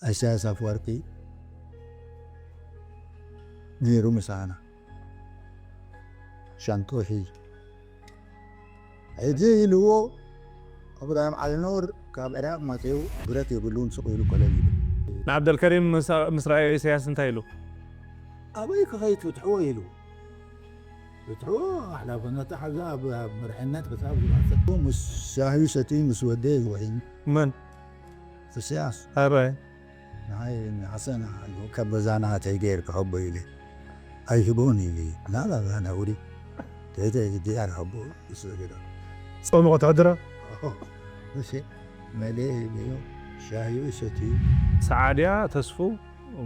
ኢሳያስ ኣፈወርቂ ነይሩ ምሳና። ሻንጦ ሒዙ። ሕጂ ኢልዎ፣ እብራሂም ዓሊኖር ካብ ዕራቕ መጺኡ ብረት የብሉን፣ ስቕ ኢሉ ኮለል ይብል። ንዓብደልከሪም ምስ፣ ምስ ረኣዮ ኢሳያስ እንታይ ኢሉ? ኣበይ ክኸይድ ፍትሕዎ ኢሉ። ፍትሕዎ ሓላፍነቱ ሓዛ ኣብ፣ ኣብ መርሕነት ክሳብ ዝበጽሕ። ምስ ሻሂ ሰትዩ ምስ ወደየ ኮይኑ። መን? ኢሳያስ። ኣራይ። ንዓይ ንሓሰን ካብ በዛ ናተይ ገይር ክኸቦ ኢለ ኣይህቦን ኢለ። ናላ ዛ ነውሪ። ተተ ዲያር ኸቦ ይስገዶ። ጾሙ ከተሕድሮ? እሺ። መለ ኢለዮ። ሻሂ ሰትዩ። ሰዓድያ ተስፉ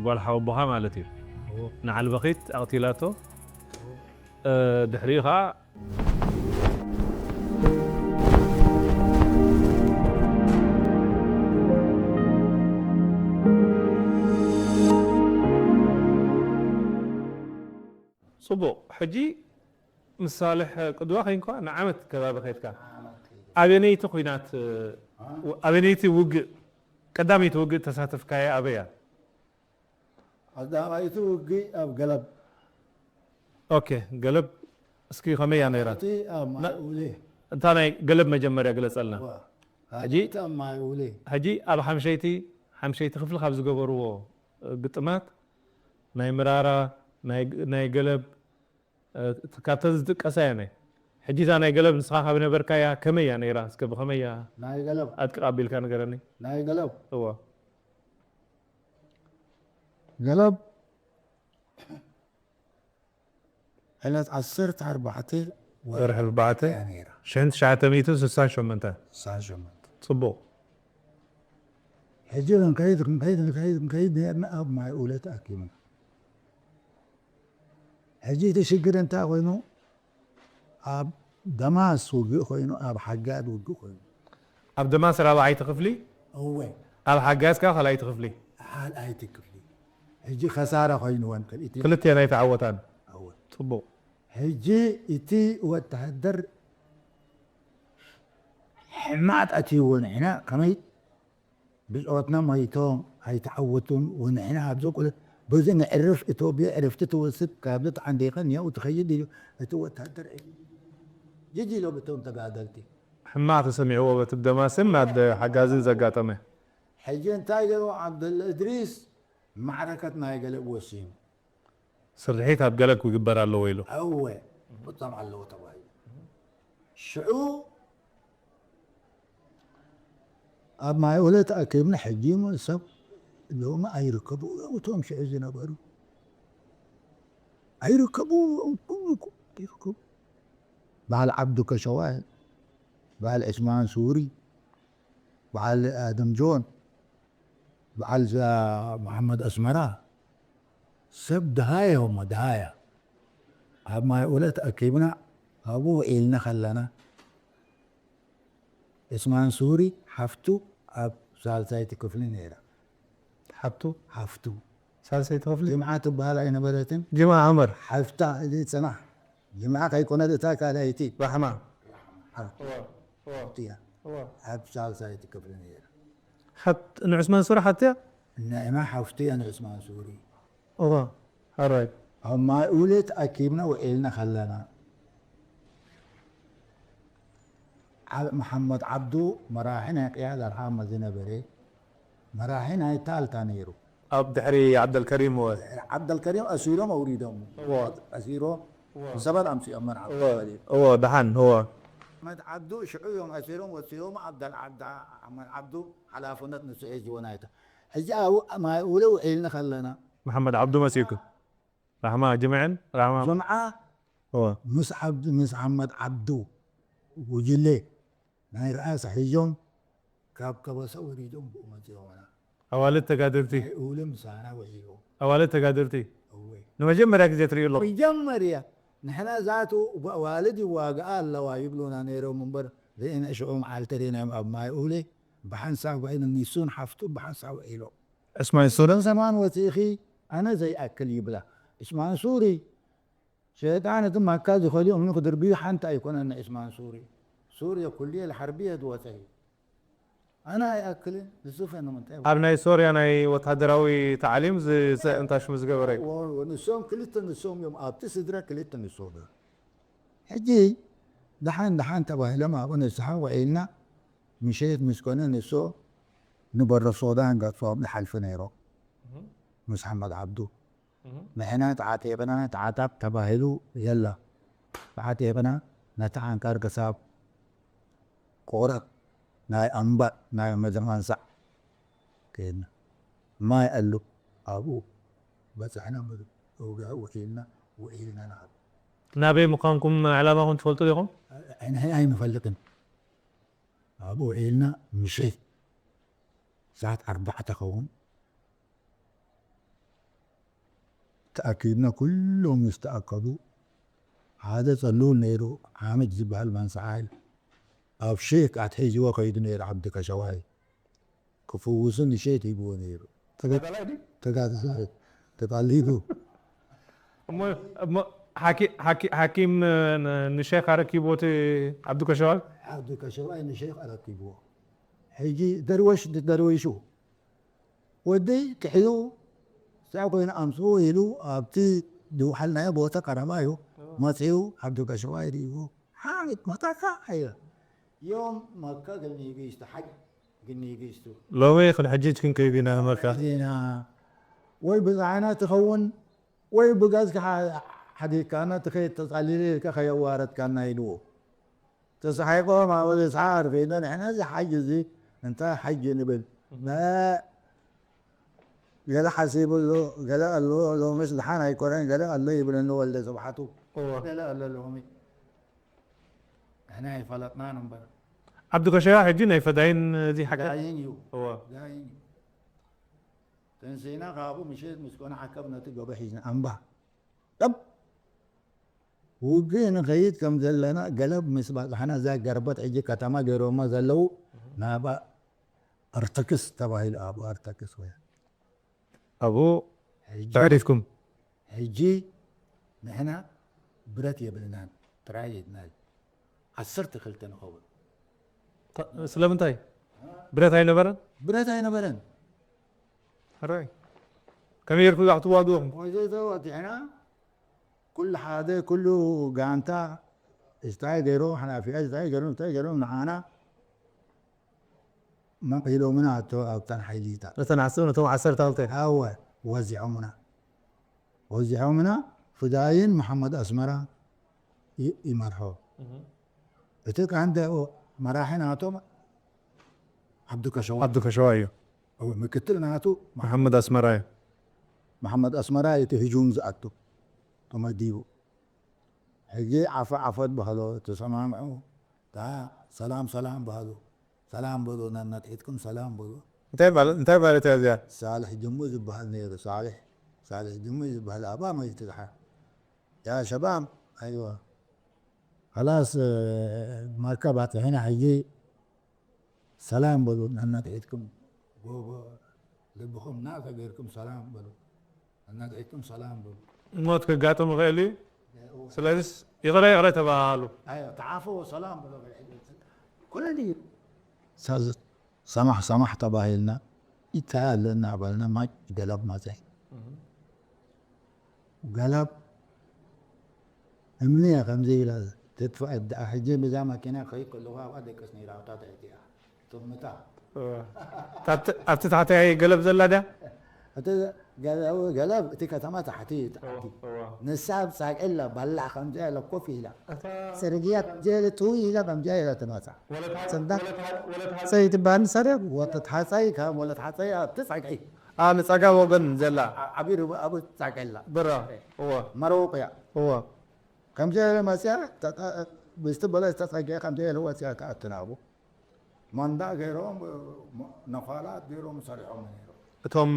ጓል ሓወቦኻ ማለት እዩ። እዎ። ንዓልበኺት ኣቕቲላቶ። እ፣ ድሕሪኡ ኸዓ ጽቡቕ። ሕጂ ምስ ሳልሕ ቅድዋ ኸይንኳ ንዓመት ከባቢ ኸይድካ። ኣበነይቲ ኲናት፣ ኣበነይቲ ውግእ፣ ቀዳመይቲ ውግእ ተሳተፍካያ ኣበያ? ቀዳማይቲ ውግእ ኣብ ገለብ። ኦኬ፣ ገለብ እስኪ ከመይ እያ ነይራ? እቲ ኣብ ና-፣ ማይ ኡሌ። እታ ናይ ገለብ መጀመርያ ግለጸልና። እዋ። ሕጂ እቲ ኣብ ማይ ኡሌ። ሕጂ ኣብ ሓምሸይቲ፣ ሓምሸይቲ ክፍሊ ካብ ዝገበርዎ ግጥማት ናይ ምራራ፣ ናይ፣ ናይ ገለብ፣ እ፣ ካብተን ዝጥቀሳ እያ ናይ። ሕጂ እዛ ናይ ገለብ ንስኻ ካብ ነበርካያ ከመይ እያ ነይራ? እስከ ብኸመይ እያ ናይ ገለብ። ኣጥቅቕ ኣቢልካ ንገረኒ። ናይ ገለብ። እዋ። ገለብ ዕለት ዓሰርተ ኣርባዕተ ወርሒ ወርሒ ኣርባዕተ እያ ነይራ። ሽሕን ትሽዓተ ሚእትን ስሳን ሸሞንተ። ስሳን ሸሞንተ። ጽቡቕ። ሕጂ ክንከይድ፣ ክንከይድ፣ ክንከይድ፣ ክንከይድ ነርና ኣብ ማይ ኡለ ተኣኪብና። ሕጂ እቲ ሽግር እንታይ ኮይኑ፣ ኣብ ደማስ ውግእ ኮይኑ፣ ኣብ ሓጋድ ውግእ ኮይኑ። ኣብ ደማስ ራብዓይቲ ክፍሊ? እወ። ኣብ ሓጋዝ ከኣ ካልኣይቲ ክፍሊ? ካልኣይቲ ክፍሊ። ሕጂ ከሳራ ኮይንወን ክልቲኤን። ክልቲኤን ኣይተዓወታን። እወ። ጽቡቕ። ሕጂ እቲ ወተሃደር ሕማቕ ኣትይዎ ንሕና ከመይ ብጾትና ሞይቶም ኣይተዓወቱን፣ ወንሕና ኣብዚ ቁለ-፣ በዚ ነዕርፍ፣ ኢትዮጵያ ዕርፍቲ ትወስድ፣ ካብዚ ተዓንዲኸ ንያው ትኸይድ ኢሉ እቲ ወታደር ጅጅ ኢሎም እቶም ተጋደልቲ። ሕማቕ ተሰሚዕዎ በቲ ብደማስን ናብ ሓጋዝን ዘጋጠመ። ሕጂ እንታይ ገይሩ ዓብደላ እድሪስ ማዕረከት ናይ ገለብ ወሲኑ። ስርሒት ኣብ ገለብ ክግበር ኣለዎ ኢሉ። እወ፣ ምፍጻም ኣለዎ ተባሂሉ። ሽዑ ኣብ ማይ ኡለ ተኣኪብና፣ ሕጂ እሞ ሰብ ሎሚ ኣይርከቡ እዮም፣ እቶም ሽዑ ዝነበሩ ኣይርከቡ እዮም፣ ኣይርከቡ። በዓል ዓብዱ ከሸዋይ፣ በዓል ዑስማን ሱሪ፣ በዓል ኣደም ጆን፣ በዓል ዛ-፣ መሓመድ ኣስመራ፣ ሰብ ደሃየ እሞ ደሃያ። ኣብ ማይ ኡለ ተኣኪብና፣ ኣብኡ ውዒልና ከለና፣ ዑስማን ሱሪ ሓፍቱ ኣብ ሳልሳይቲ ክፍሊ ነይራ። ሓፍቱ? ሓፍቱ። ሳልሳይቲ ክፍሊ? ጅምዓ ትበሃል ኣይነበረትን? ጅምዓ ዑመር። ሓፍታ፣ እዚ ጽናሕ። ጅምዓ ከይኮነት እታ ካልኣይቲ። ራሕማ። ሓፍቱ። እወ፣ እወ። ሓፍቱ እያ። እወ። ኣብ ሳልሳይቲ ክፍሊ ነይራ። ሓት-፣ ንዑስማን ሱሪ ሓፍቱ እያ? ንዕማ ሓፍቱ እያ ንዑስማን ሱሪ። እወ። ኣራይ። ኣብ ማይ ኡለ ተኣኪብና ውዒልና ከለና፣ ዓ-፣ መሓመድ ዓብዱ መራሒ ናይ ቅያድ ኣርሓማ ዝነበረ፣ መራሒ ናይ ታልታ ነይሩ። ኣብ ድሕሪ ዓብደልከሪም ወ- ዓብደልከሪም ኣሲሮም ኣውሪዶም። እዎ። ኣሲሮም እዎ። ሰባት ኣምሲኦም መርዓ እዎ። ተኸዲኑ። እዎ፣ ደሓን፣ እዎ። መሓመድ ዓብዱ ሽዑ እዮም ኣሲሮም ወሲዶም። ዓብደል ዓብዳ-፣ መሓመድ ዓብዱ ሓላፍነት ንሱ ሒዝዎ ናይታ። ሕጂ ኣብኡ ማይ ኡለ ውዒልና ከለና። መሓመድ ዓብዱ መሲእኩ? ራሕማ ጅምዕን ራሕማ ጅምዓ እዎ። ምስ ዓብዱ፣ ምስ መሓመድ ዓብዱ ጉጅለ ናይ ርኣስ ሒዞም ካብ ከበሳ ወሪዶም ብኡ መጺኦምና። ኣዋልድ ተጋደልቲ። ናይ ኡለ ምሳና ውዒሉ። ኣዋልድ ተጋደልቲ። እወ። ንመጀመርያ ግዜ ትርእዩ ኣለኹም? መጀመርያ ንሕና ዛቱ ኣዋልድ ይዋግኣ ኣለዋ ይብሉና ነይሮም እምበር፣ ርኢና ሽዑ መዓልቲ ርኢናዮም ኣብ ማይ ኡለ ብሓንሳብ ውዒሉ፣ ንሱን ሓፍቱ ብሓንሳብ ውዒሎም። ዕስማን ሱሪ። እቶም ሰማን ወፂእኺ ኣነ ዘይኣክል ይብላ። ዕስማን ሱሪ ሸይጣን እቲ ማካ ዝኸልኦ እምኑ ክድርብዩ ሓንቲ ኣይኮነን ንዕስማን ሱሪ። ሱሪ ኩልየ ልሓርብየ ዝወፀ እዩ። ኣነ ኣይኣክልን ንሱ ፈኖም እንታይ ኣብ ናይ ሶርያ ናይ ወታደራዊ ታዕሊም ዝ- ዝ- እንታሽሙ ዝገበረ እዩ። ወ- ንሶም ክልተ ንሶም እዮም ኣብቲ ስድራ ክልተ ንሶም እዮም። ሕጂ ደሓን ደሓን ተባሂሎም ኣብኡ ንስሓ ውዒልና ምሸት ምስ ኮነ ንሶ ንበሮ ሶዳን ገጾም ይሓልፉ ነይሮም ምስ ሓመድ ዓብዱ። ንሕና ተዓጢቕና ተዓጣቕ ተባሂሉ የላ። ተዓጢቕና ነቲ ዓንቃር ክሳብ ቆረብ ናይ ኣምባጥ ናይ ምድሪ መንሳዕ ከይድና ማይ ኣሉ ኣብኡ በፃሕና። ውዒልና ውዒልና ንዓብ ናበይ ምዃንኩም ዕላማኹም ትፈልጡ ዲኹም? ንሕና ኣይንፈልጥን። ኣብኡ ውዒልና ምሸት ሰዓት ኣርባዕተ ኸውን ተኣኪብና ኩሎም ምስ ተኣከቡ ሓደ ፀሉል ነይሩ ሓምድ ዝበሃል መንስዓይ ኣብ ሼክ ኣትሒዝዎ ከይዱ ነይሩ ዓብዲ ከሸዋይ ክፍውሱ ንሸት ሂብዎ ነይሩ። ተጋዳላይ ተጋዳላይ ተቃሊዱ እሞ እሞ ሓኪ- ሓኪ- ሓኪም ን- ንሼክ ኣረኪብዎ እቲ ዓብዲ ከሸዋይ ዓብዲ ከሸዋይ ንሸክ ኣረኪብዎ። ሕጂ ደርወሽ ደርወይሹ ወደይ ክሕዩ ሳዕ ኮይኑ ኣምፅኡ ኢሉ ኣብቲ ዝውሓልናዮ ቦታ ቀረባ እዩ መፅኡ ዓብዲ ከሸዋይ ርኢዎ ሓሚድ መታካ ኣየ ዮም መካ ግኒጊስቱ ሓጅ ግኒጊስቱ ሎሚ ክንሕጅጅ ክንከይድ ኢና መካ ዜና ወይ ብዛዕና ትኸውን ወይ ብጋዝካ ሓዲግካና ትኸይድ ተፃሊለ ኢልካ ከየዋረድካና ኢልዎ። ተሳሒቆም ኣብ ርእስኻ ኣርፊዶ ንሕና እዚ ሓጅ እዚ እንታይ ሓጅ ንብል ገለ ሓሲብሉ ገለ ኣሎ ሎምስ ድሓን ኣይኮነን ገለ ኣሎ ይብለኒ ወልደ ስብሓቱ ገለ ኣሎ ሎሚ ንሕና ኣይፈለጥናን እምበር ዓብዲ ከሸዋ ሕጂ ናይ ፈዳይን እዚ ሓቂ ዳይን እዩ እወ ዳይን እዩ ተንሲና ካብኡ ምሸት ምስ ኮነ ሓከብ ነቲ ገበ ሒዝና ኣምባ ጠብ ውግእ ንኸይድ ከም ዘለና ገለብ ምስ ባፅሓና እዛ ገርበት ሕጂ ከተማ ገይሮማ ዘለዉ ናባ ኣርተክስ ተባሂሉ ኣብኡ ኣርተክስ ወይ ኣብኡ ተዕሪፍኩም ሕጂ ንሕና ብረት የብልናን ጥራይ ኢድና እዩ ዓሰርተ ክልተ ንኸውን ታ- ስለምንታይ ብረት ኣይነበረን ብረት ኣይነበረን ሕራይ ከመይ ጌርኩም ዛዕትዋግኹም ወዘተወጢዕና ኩሉ ሓደ ኩሉ ጋንታ እንታይ ገይሮ ሓላፊያ እንታይ ገይሮ እንታይ ገይሮ ንዓና መቒሎምና ኣቶ ኣብተን ሓይሊታት ነተን ዓሰርተ ነቶም ዓሰርተ ክልተ ኣወ ወዚዖምና ወዚዖምና ፍዳይን መሓመድ ኣስመራ ይ- ይመርሖ እቲ ቀንዲ መራሒ ናቶም ዓብዱ ከሸዋ ዓብዱ ከሸዋ እዩ ምክትል ናቱ መሓመድ ኣስመራ እዩ መሓመድ ኣስመራ እቲ ህጁም ዝኣቱ ተመዲቡ ሕጂ ዓፈ ዓፈት ባህሎ ተሰማምዑ ሰላም ሰላም ባህሉ ሰላም በሉ ነነትሒትኩም ሰላም በሉ እንታይ ማለት እንታይ ማለት እያ እዚኣ ሳልሕ ጅሙ ዝበሃል ነይሩ ሳልሕ ሳልሕ ጅሙ ዝበሃል ኣባ መይትዝሓ ያ ሸባብ ኣይዋ خلاص መርከብ ኣጥሒና ሕጂ ሰላም በሉ ነነትሒትኩም ጎቦ ልብኹም ናተ ገይርኩም ሰላም በሉ ነነትሒትኩም ሰላም በሉ ሞት ክጋጥም ይኽእል እዩ ስለዚስ ይቕረ ይቕረ ተባሃሉ ኣዮ ተዓፈዎ ሰላም በሉ ኩሉ ሳዝ ሰማሕ ሰማሕ ተባሂልና ይታይ ኣለና በልና ማይ ገለብ መፀ ገለብ እምኒ እያ ከምዚ ኢላ ትጥፋእ ደኣ ሕጂ ብዛ መኪና ከይድ ከለኹ ኣብኣ ደቅስ ነይራ ኣብታ ትሕቲ እያ ትምታ ኣብቲ ታሕተይ ገለብ ዘላ ድያ እቲ ገለብ እቲ ከተማ ታሕቲ እዩ ታሕቲ ንሳ ኣብ ፃግዒ ኣላ ባላዕ ከምዚ ኢላ ኮፍ ኢላ ፅርግያ ጀለ ትው ኢላ ከምዚ ኢላ ትመፃ ፅንዳ ሓፀይ ትበሃል ንሳ ድያ ወተት ሓፀይ ካብ ወለት ሓፀይ ኣብቲ ፃግዒ ኣብ ፀጋም ወገን ዘላ ዓቢ ርቡ ኣብ ፃግዒ ኣላ ብራ እወ መረውቅ እያ እወ ከምዚ ኢለ መፅያ ምስቲ በለ ዝተፀግዐ ከምዚ ኢለ ወፅያ ትኣትን ኣብኡ መንዳ ገይሮም ነፋላት ገይሮም ሰሪሖም ነይሮም እቶም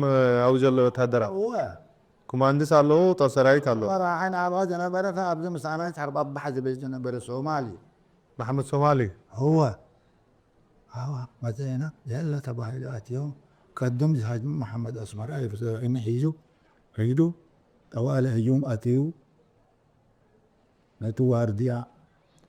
ኣብኡ ዘሎ ወታደራት እወ ኮማንድስ ኣለዉ ጦር ሰራዊት ኣለዉ መራሕን ኣብኣ ዝነበረ ከ ኣብዚ ምሳና ሓርባባሕ ዝብል ዝነበረ ሶማል እዩ መሓመድ ሶማሊ እወ ኣዋ መፀና የለ ተባሂሉ ኣትዮም ቀድም ዝሃጅሙ መሓመድ ኣስመራ ይፍዘዕኒ ሒዙ ሒዱ ጠዋለ ህዩም ኣትዩ ነቲ ዋርድያ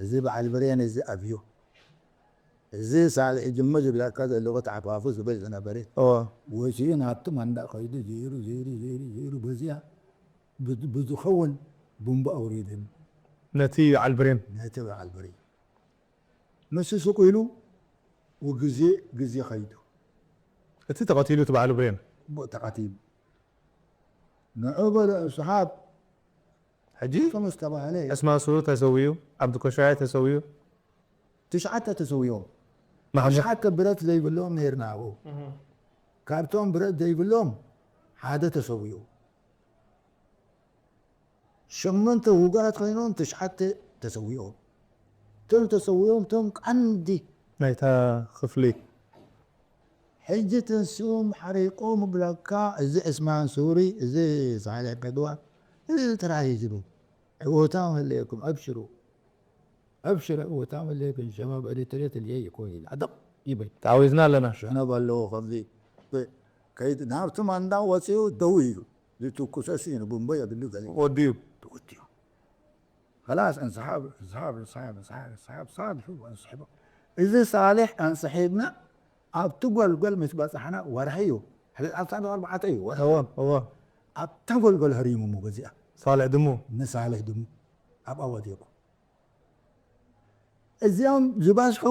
እዚ በዓል ብሬን እዚ ኣብዩ፣ እዚ ሳልሒ ጅሞ ዝብለካ ዘለኹ ተሓፋፉ ዝብል ዝነበረ፣ እወ። ወፂኡ ናብቲ መንደቕ ከይዱ ዜሩ፣ ዜሩ፣ ዜሩ፣ ዜሩ፣ በዚኣ ብ-፣ ብዝኸውን ቡምባ ኣውሪድን። ነቲ በዓል ብሬን። ነቲ በዓል ብሬን። ንሱ ሱቕ ኢሉ፣ ወግዜ፣ ግዜ ከይዱ። እቲ ተቐቲሉ፣ እቲ በዓል ብሬን። ብ-፣ ተቐቲሉ። ንዑ በለ፣ ስሓብ። ሕጂ ከም ዝተባህለ እዩ። ዕስማን ሱሪ ተሰዊኡ፣ ዓብዱ ኮሻያ ተሰዊኡ። ትሽዓተ ተሰዊኦም። ማሕሙድ። ትሽዓተ ብረት ዘይብሎም ነይርና ኣብኡ። እህ። ካብቶም ብረት ዘይብሎም ሓደ ተሰዊኡ። ሸሞንተ ውጉኣት ኮይኖም ትሽዓተ ተሰዊኦም። እቶም ተሰዊኦም እቶም ቀንዲ ናይታ ክፍሊ። ሕጂ ተንስኦም ሓሪቆም ብለካ፣ እዚ ዕስማን ሱሪ፣ እዚ ሳልሕ ቀድዋ፣ እዚ ጥራይ እዩ ዝብል። ዕወታም ህለየኩም፣ ኣብሽሩ። ኣብሽር፣ ዕወታም ህለየኩም፣ ሸባብ ኤሪትርያ ትልየ ይኮን ኢላ። ደቕ ይበል። ተዓዊትና ኣለና። ሸነብ ኣለዎ ከምዚ። ከይድ-፣ ናብቲ ማንዳ ወፂኡ ደው ኢሉ። ዝትኩሰ ሲኑ፣ ቡምቦ የብሉ ገለ። ወዲኡ። ወዲኡ። خلاص፣ እንስሓብ፣ እንስሓብ፣ እንስሓብ፣ እንስሓብ፣ እንስሓብ፣ ሳልሑ፣ እንስሕቦ። እዚ ሳልሕ ኣንስሒብና፣ ኣብቲ ጎልጎል ምስ በጻሕና፣ ወርሒ እዩ። ሕዚ ዓሰርተ ኣርባዕተ እዩ፣ ወርሒ። እወ፣ እወ። ኣብታ ጎልጎል ህሪሙ እሞ በዚኣ። ሳልሕ ድሙ። ንሳልሕ ድሙ። ኣብኣ ወዲቑ። እዚኦም ዝበዝሑ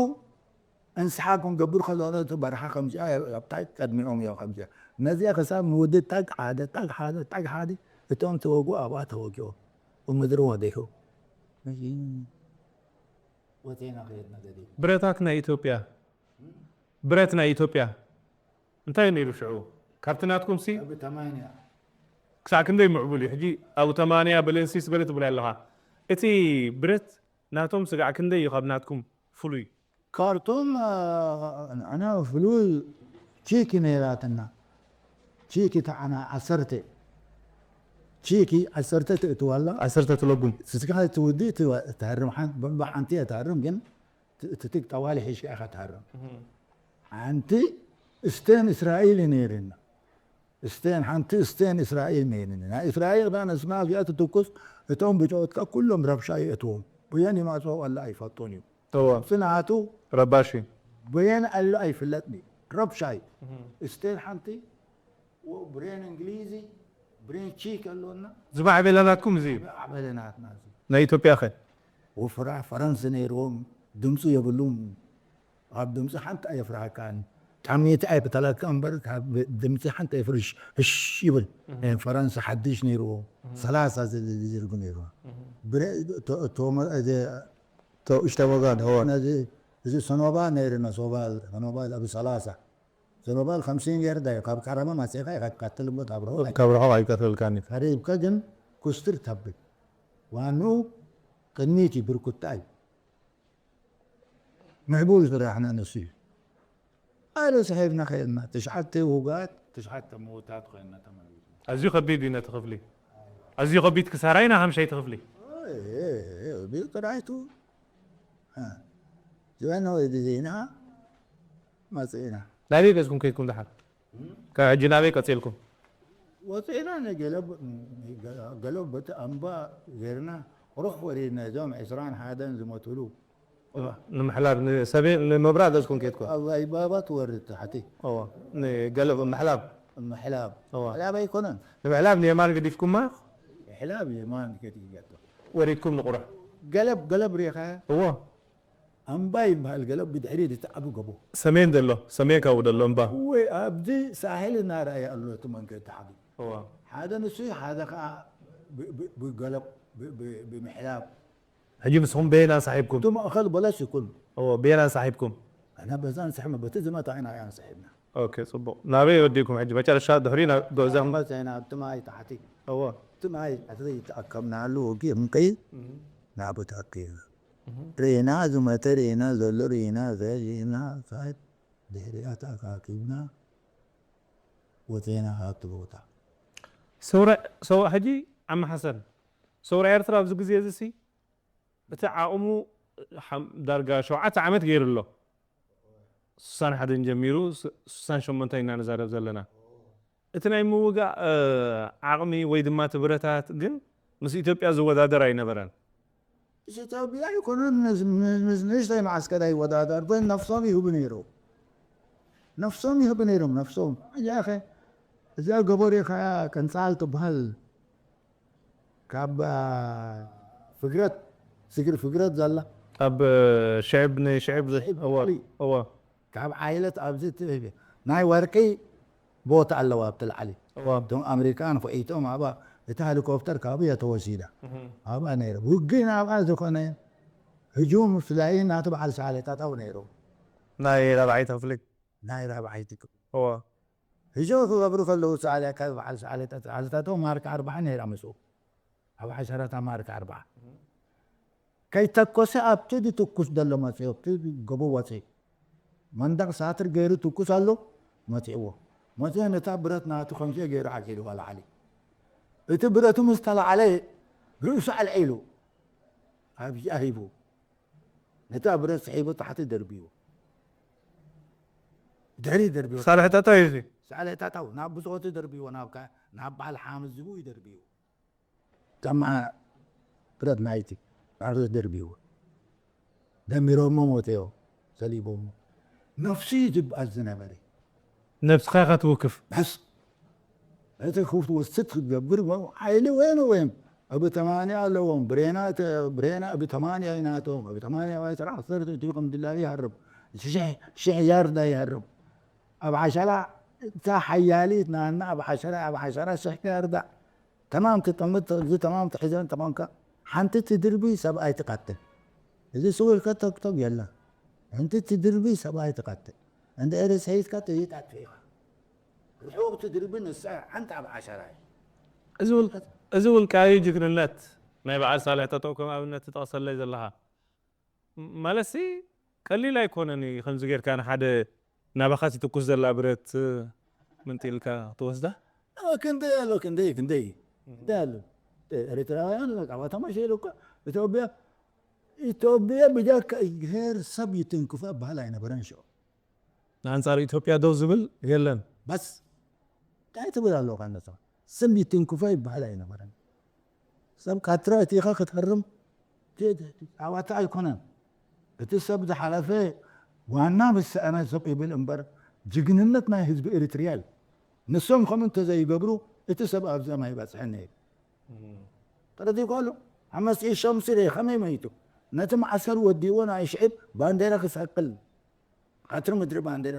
እንስሓ ክንገብር ከለና፣ እቲ በረኻ ከምዚኣ፣ ኣብታ ቅድሚኦም እዮም ከምዚኣ። ነዚኣ ክሳብ ንውድድ ታግ ሓደ፣ ታግ ሓደ፣ ታግ ሓደ፣ እቶም ተወግኡ ኣብኣ ተወጊኦም። ብምድሪ ወዲሑ። ወፂና ከየድና ገዲም። ብረታት ናይ ኢትዮጵያ፣ ብረት ናይ ኢትዮጵያ እንታይ ነይሩ ሽዑ? ካብቲ ናትኩም ሲ ኣብ ተማንያ። ክሳዕ ክንደይ ምዕቡል እዩ? ሕጂ ኣብ ተማንያ በለንሲስ በለ ትብል ኣለኻ። እቲ ብረት ናቶም ስጋዕ ክንደይ እዩ ካብ ናትኩም ፍሉይ? ካርቱም፣ አ፣ ንሕና ፍሉይ ቺኪ ነይራትና። ቺኪ ተዓና ዓሰርተ። ቺኪ ዓሰርተ ትእትዋላ። ዓሰርተ ትለጉም። ስጋ ትውዲ ትወ-፣ ትሃርም ሓን-፣ ብሓንቲ እያ ትሃርም፣ ግን ት-፣ ትትግ ጠዋሊ ሒዝካ ኢኻ ትሃርም። እህ። ሓንቲ ስቴን እስራኤል እዩ ነይርና። ስቴን፣ ሓንቲ ስቴን እስራኤል ነይርና። ናይ እስራኤል ኸኣ ነስና እዚኣ ትትኩስ፣ እቶም ብጮትካ ኩሎም ረብሻ የእትዎም። ብየን ይማጽኦ ወላ ኣይፈልጦን እዩ። እወ። ጽንዓቱ ረባሺ። በየን ኣሎ ኣይፍለጥን እዩ። ረብሻይ። እህ። ስቴን ሓንቲ፣ ወ-፣ ብሬን እንግሊዚ፣ ብሬን ቺክ ኣሎና። ዝማዕበለ ናትኩም እዚ እዩ። ዝማዕበለ ናትና እዚ። ናይ ኢትዮጵያ ኸ? ወፍራ ፈረንሲ ነይርዎም፣ ድምፂ የብሉም። ኣብ ድምፂ ሓንቲ ኣየፍርሃካን። ጣሜቲ ኣይቅተለካ እምበር፣ ካብ ድምፂ ሓንቲ ኣይፍርሽ፣ ህሽ ይብል። እህ። ፈረንሲ ሓድሽ ነይርዎ። እህ። ሰላሳ ዝ-፣ ዝ-፣ ዝርጉ ነይርዎ። እህ። ብረ-፣ ቶ-፣ ቶመ-፣ እዚ ቶ-፣ እሽተ ወጋድ፣ እወ። ነዚ፣ እዚ ሰኖባ ነይርና፣ ሶባል፣ ሰኖባል ኣብ ሰላሳ። ሰኖባል ከምሲን ጌርዳ እዩ፣ ካብ ቀረባ መፂእኻ ኢኻ ትቀትል እሞ ካብ ርሑቕ ካብ ርሑቕ ኣይቀትለልካን እዩ። ቀሪብካ ግን ኩስትር ተብል። ዋንኡ ቅድሚት እዩ፣ ብርኩታ እዩ። ምዕቡል ስራሕና ንሱ እዩ። ኣረ ስሒብና ኸይድና፣ ትሽዓተ ውጉኣት፣ ትሽዓተ ምዉታት ኮይንና ተመሊስና። ኣዝዩ ከቢድ እዩ ነቲ ክፍሊ። ኣዝዩ ከቢድ ክሳራ ኢና ሓምሻይቲ ክፍሊ። እይ፣ እይ፣ እይ፣ ብጥራይቱ። እ፣ ዝበና ወይ ግዜና መጺእና። ናበይ ገጽኩም ከይድኩም ደሓር? ካብ ሕጂ ናበይ ቀጺልኩም? ወጺእና ንገለብ፣ ገለብ በቲ ኣምባ ጌርና ሩሕ ወሪድና እዞም ዕስራን ሓደን ዝሞትሉ። ንምሕላብ ንሰሜን ንምብራቕ ገጽኩም ከይድኩም? ኣባይ ባባ ትወርድ ታሕቲ። እወ፣ ንገለብ ምሕላብ። ምሕላብ። እወ። ምሕላብ ኣይኮነን። ንምሕላብ ንየማን ገዲፍኩማ? ምሕላብ የማን ከይትገቶ። ወሪድኩም ንቑሩሕ? ገለብ፣ ገለብ ሪኢኻ? እወ። ኣምባ ይበሃል ገለብ ብድሕሪት እቲ ዓቢ ጎቦ። ሰሜን ዘሎ፣ ሰሜን ካብኡ ዘሎ እምባ። ወይ ኣብዚ ሳሕል እናረኣየ ኣሎ እቲ መንገዲ ሓቢ። እወ። ሓደ ንሱ እዩ፣ ሓደ ኸኣ ብ-፣ ብ-፣ ብገለብ፣ ብ-፣ ብ-፣ ብምሕላብ። ሕጂ ንስኹም በየን ኣንሳሒብኩም? እቲ ማእኸል በለስ ይኩን። እዎ፣ በየን ኣንሳሒብኩም? ኣና በዛ ንስሕብ፣ በቲ ዝመታ ኢና ኣንስሒብና። ኦኬ፣ ጽቡቕ። ናበይ ወዲእኩም ሕጂ? መጨረሻ ድሕሪ ናብ ጉዕዞኹም? መጺእና ኣብቲ ማይ ታሕቲ። እዎ። እቲ ማይ ታሕቲ ተኣከብናሉ፣ ወጊ እንቀይ እህ። ናብኡ ተኣኪብና። እህ። ርኢና፣ ዝመተ ርኢና፣ ዘሎ ርኢና፣ ዘ ርኢና፣ ሳይድ ድሕሪኣ ተኣካኪብና፣ ወጺእና ካብቲ ቦታ። ሰውራ፣ ሰው-፣ ሕጂ ዓሚ ሓሰን፣ ሰውራ ኤርትራ ኣብዚ ግዜ እዚ ሲ፣ እቲ ዓቕሙ ሓም-፣ ዳርጋ ሸውዓተ ዓመት ገይሩ ኣሎ። ስሳን ሓደን ጀሚሩ ስ-፣ ስሳን ሸሞንተን ኢና ንዛረብ ዘለና። እቲ ናይ ምውጋእ፣ እ፣ ዓቕሚ ወይ ድማ እቲ ብረታት ግን ምስ ኢትዮጵያ ዝወዳደር ኣይነበረን። ኢትዮጵያ ኣይኮኑን ምስ ንእሽተይ መዓስከር ኣይወዳደር ነፍሶም ይህቡ ነይሩ ነፍሶም ይህቡ ነይሮም ነፍሶም ያኸ እዚኣ ገበሬ ከያ ቀንፃል ትበሃል ካብ ፍግረት ስግር ፍግረት ዘላ ኣብ ሽዕብ ንሽዕብ እዋ ካብ ዓይለት ኣብዚ ናይ ወርቂ ቦታ ኣለዋ ኣብቲ ላዕሊ እቶም ኣሜሪካን ኮይቶም ኣብኣ እቲ ሄሊኮፕተር ካብኡ እያ ተወሲዳ ኣብኣ ነይረ ውግን ኣብኣ ዝኾነ ህጁም ፍላይ ናቱ በዓል ሳዕለ ጠጠው ነይሩ ናይ ራብዓይቲ ክፍሊ ናይ ራብዓይቲ ክፍሊ እዋ ህጁም ክገብሩ ከለዉ ሳዕለ ካብ በዓል ሳዕለ ጠጠው ማርክ ኣርባዓ ነይራ ምስኡ ኣብ ሓሸራታ ማርክ ኣርባዓ ከይተኮሰ ኣብቲ ዝትኩስ ዘሎ መፅዮ ኣብቲ ጎቦ ወፂ መንደቕ ሳትር ገይሩ ትኩስ ኣሎ መፂእዎ መፂኦ ነታ ብረት ናቱ ከምዚ ገይሩ ዓጊልዋ ላዓሊ እቲ ብረቱ ምስ ተላዓለ ርእሱ ኣልዒሉ ኣብዚኣ ሂቡ ነታ ብረት ስሒቡ ታሕቲ ደርብዩ ድሕሪ ደርብዩ ሳልሕ ጠጠው እዩ ሳልሕ ጠጠው ናብ ብፆቱ ደርብዎ ናብ በዓል ሓምድ ዝብኡ ይደርብዩ ጫማ ብረት ናይቲ ባዕሉ ደርቢዎ ደሚሮሞ ሞተዮ ሰሊቦሞ ነፍሲ እዩ ዝበሃል ዝነበረ ነብስኻ ኢኻ ትውክፍ በስ እቲ ክትወስድ ክትገብር ሓይሊ ወይን ወይም እብ ተማንያ ኣለዎም ብሬና ብሬና እብ ተማንያ ይናቶም እብ ተማንያ ወይ ስራሕ ሰርት እቲ ከም ድላዊ ይሃርብ ሽሕ ሽሕ ያርዳ ይሃርብ ኣብ ዓሸራ እታ ሓያሊት ናና ኣብ ዓሸራ ኣብ ዓሸራ ሽሕ ያርዳ ተማም ትጥምት እዚ ተማም ትሕዘን ተኾንካ ሓንቲ ትድርቢ ሰብኣይ ትቀትል እዚ ስውል ከቶክቶክ የለን ሓንቲ ትድርቢ ሰብኣይ ትቀትል እንድሕሪ ሰይድካ ጥይት ኣጥፊእካ ርሑቕ ትድርቢ ንሳ ሓንቲ ኣብ ዓሸራ እዩ እዚ ውልቃዊ ጅግንነት ናይ በዓል ሳልሕ ጠጠው ከም ኣብነት ትጠቕሰለይ ዘለኻ ማለትሲ ቀሊል ኣይኮነን እዩ ከምዚ ጌርካ ንሓደ ናባኻ ትትኩስ ዘላ ብረት ምንጢልካ ክትወስዳ ክንደይ ኣሎ ክንደይ ክንደይ ክንደይ ኣሎ ኤርትራውያን በቃ ተማሸ ኢሉ እኮ ኢትዮጵያ ኢትዮጵያ ብጃካ እግዚኣብሔር ሰብ ይትንክፎ ይበሃል ኣይነበረን ሽዑ ንኣንጻር ኢትዮጵያ ደው ዝብል የለን በስ እንታይ ትብል ኣለኻ ነታ ስም ይትንክፎ ይበሃል ኣይነበረን ሰብ ካትራ እቲኻ ክትሃርም ኣባታ ኣይኮነን እቲ ሰብ ዝሓለፈ ዋና ምስ ሰኣነ ስቕ ይብል እምበር ጅግንነት ናይ ህዝቢ ኤሪትሪያ እዩ ንሶም ከምኡ እንተዘይገብሩ እቲ ሰብ ኣብዚኦም ኣይበፅሐን ነይሩ ተረዲእኩ ኣሎ ሓመስቲ ሸምሲ ደ ከመይ መይቱ ነቲ ማእሰር ወዲእዎ ናይ ሽዕብ ባንዴራ ክሰቅል ቀትሪ ምድሪ ባንዴራ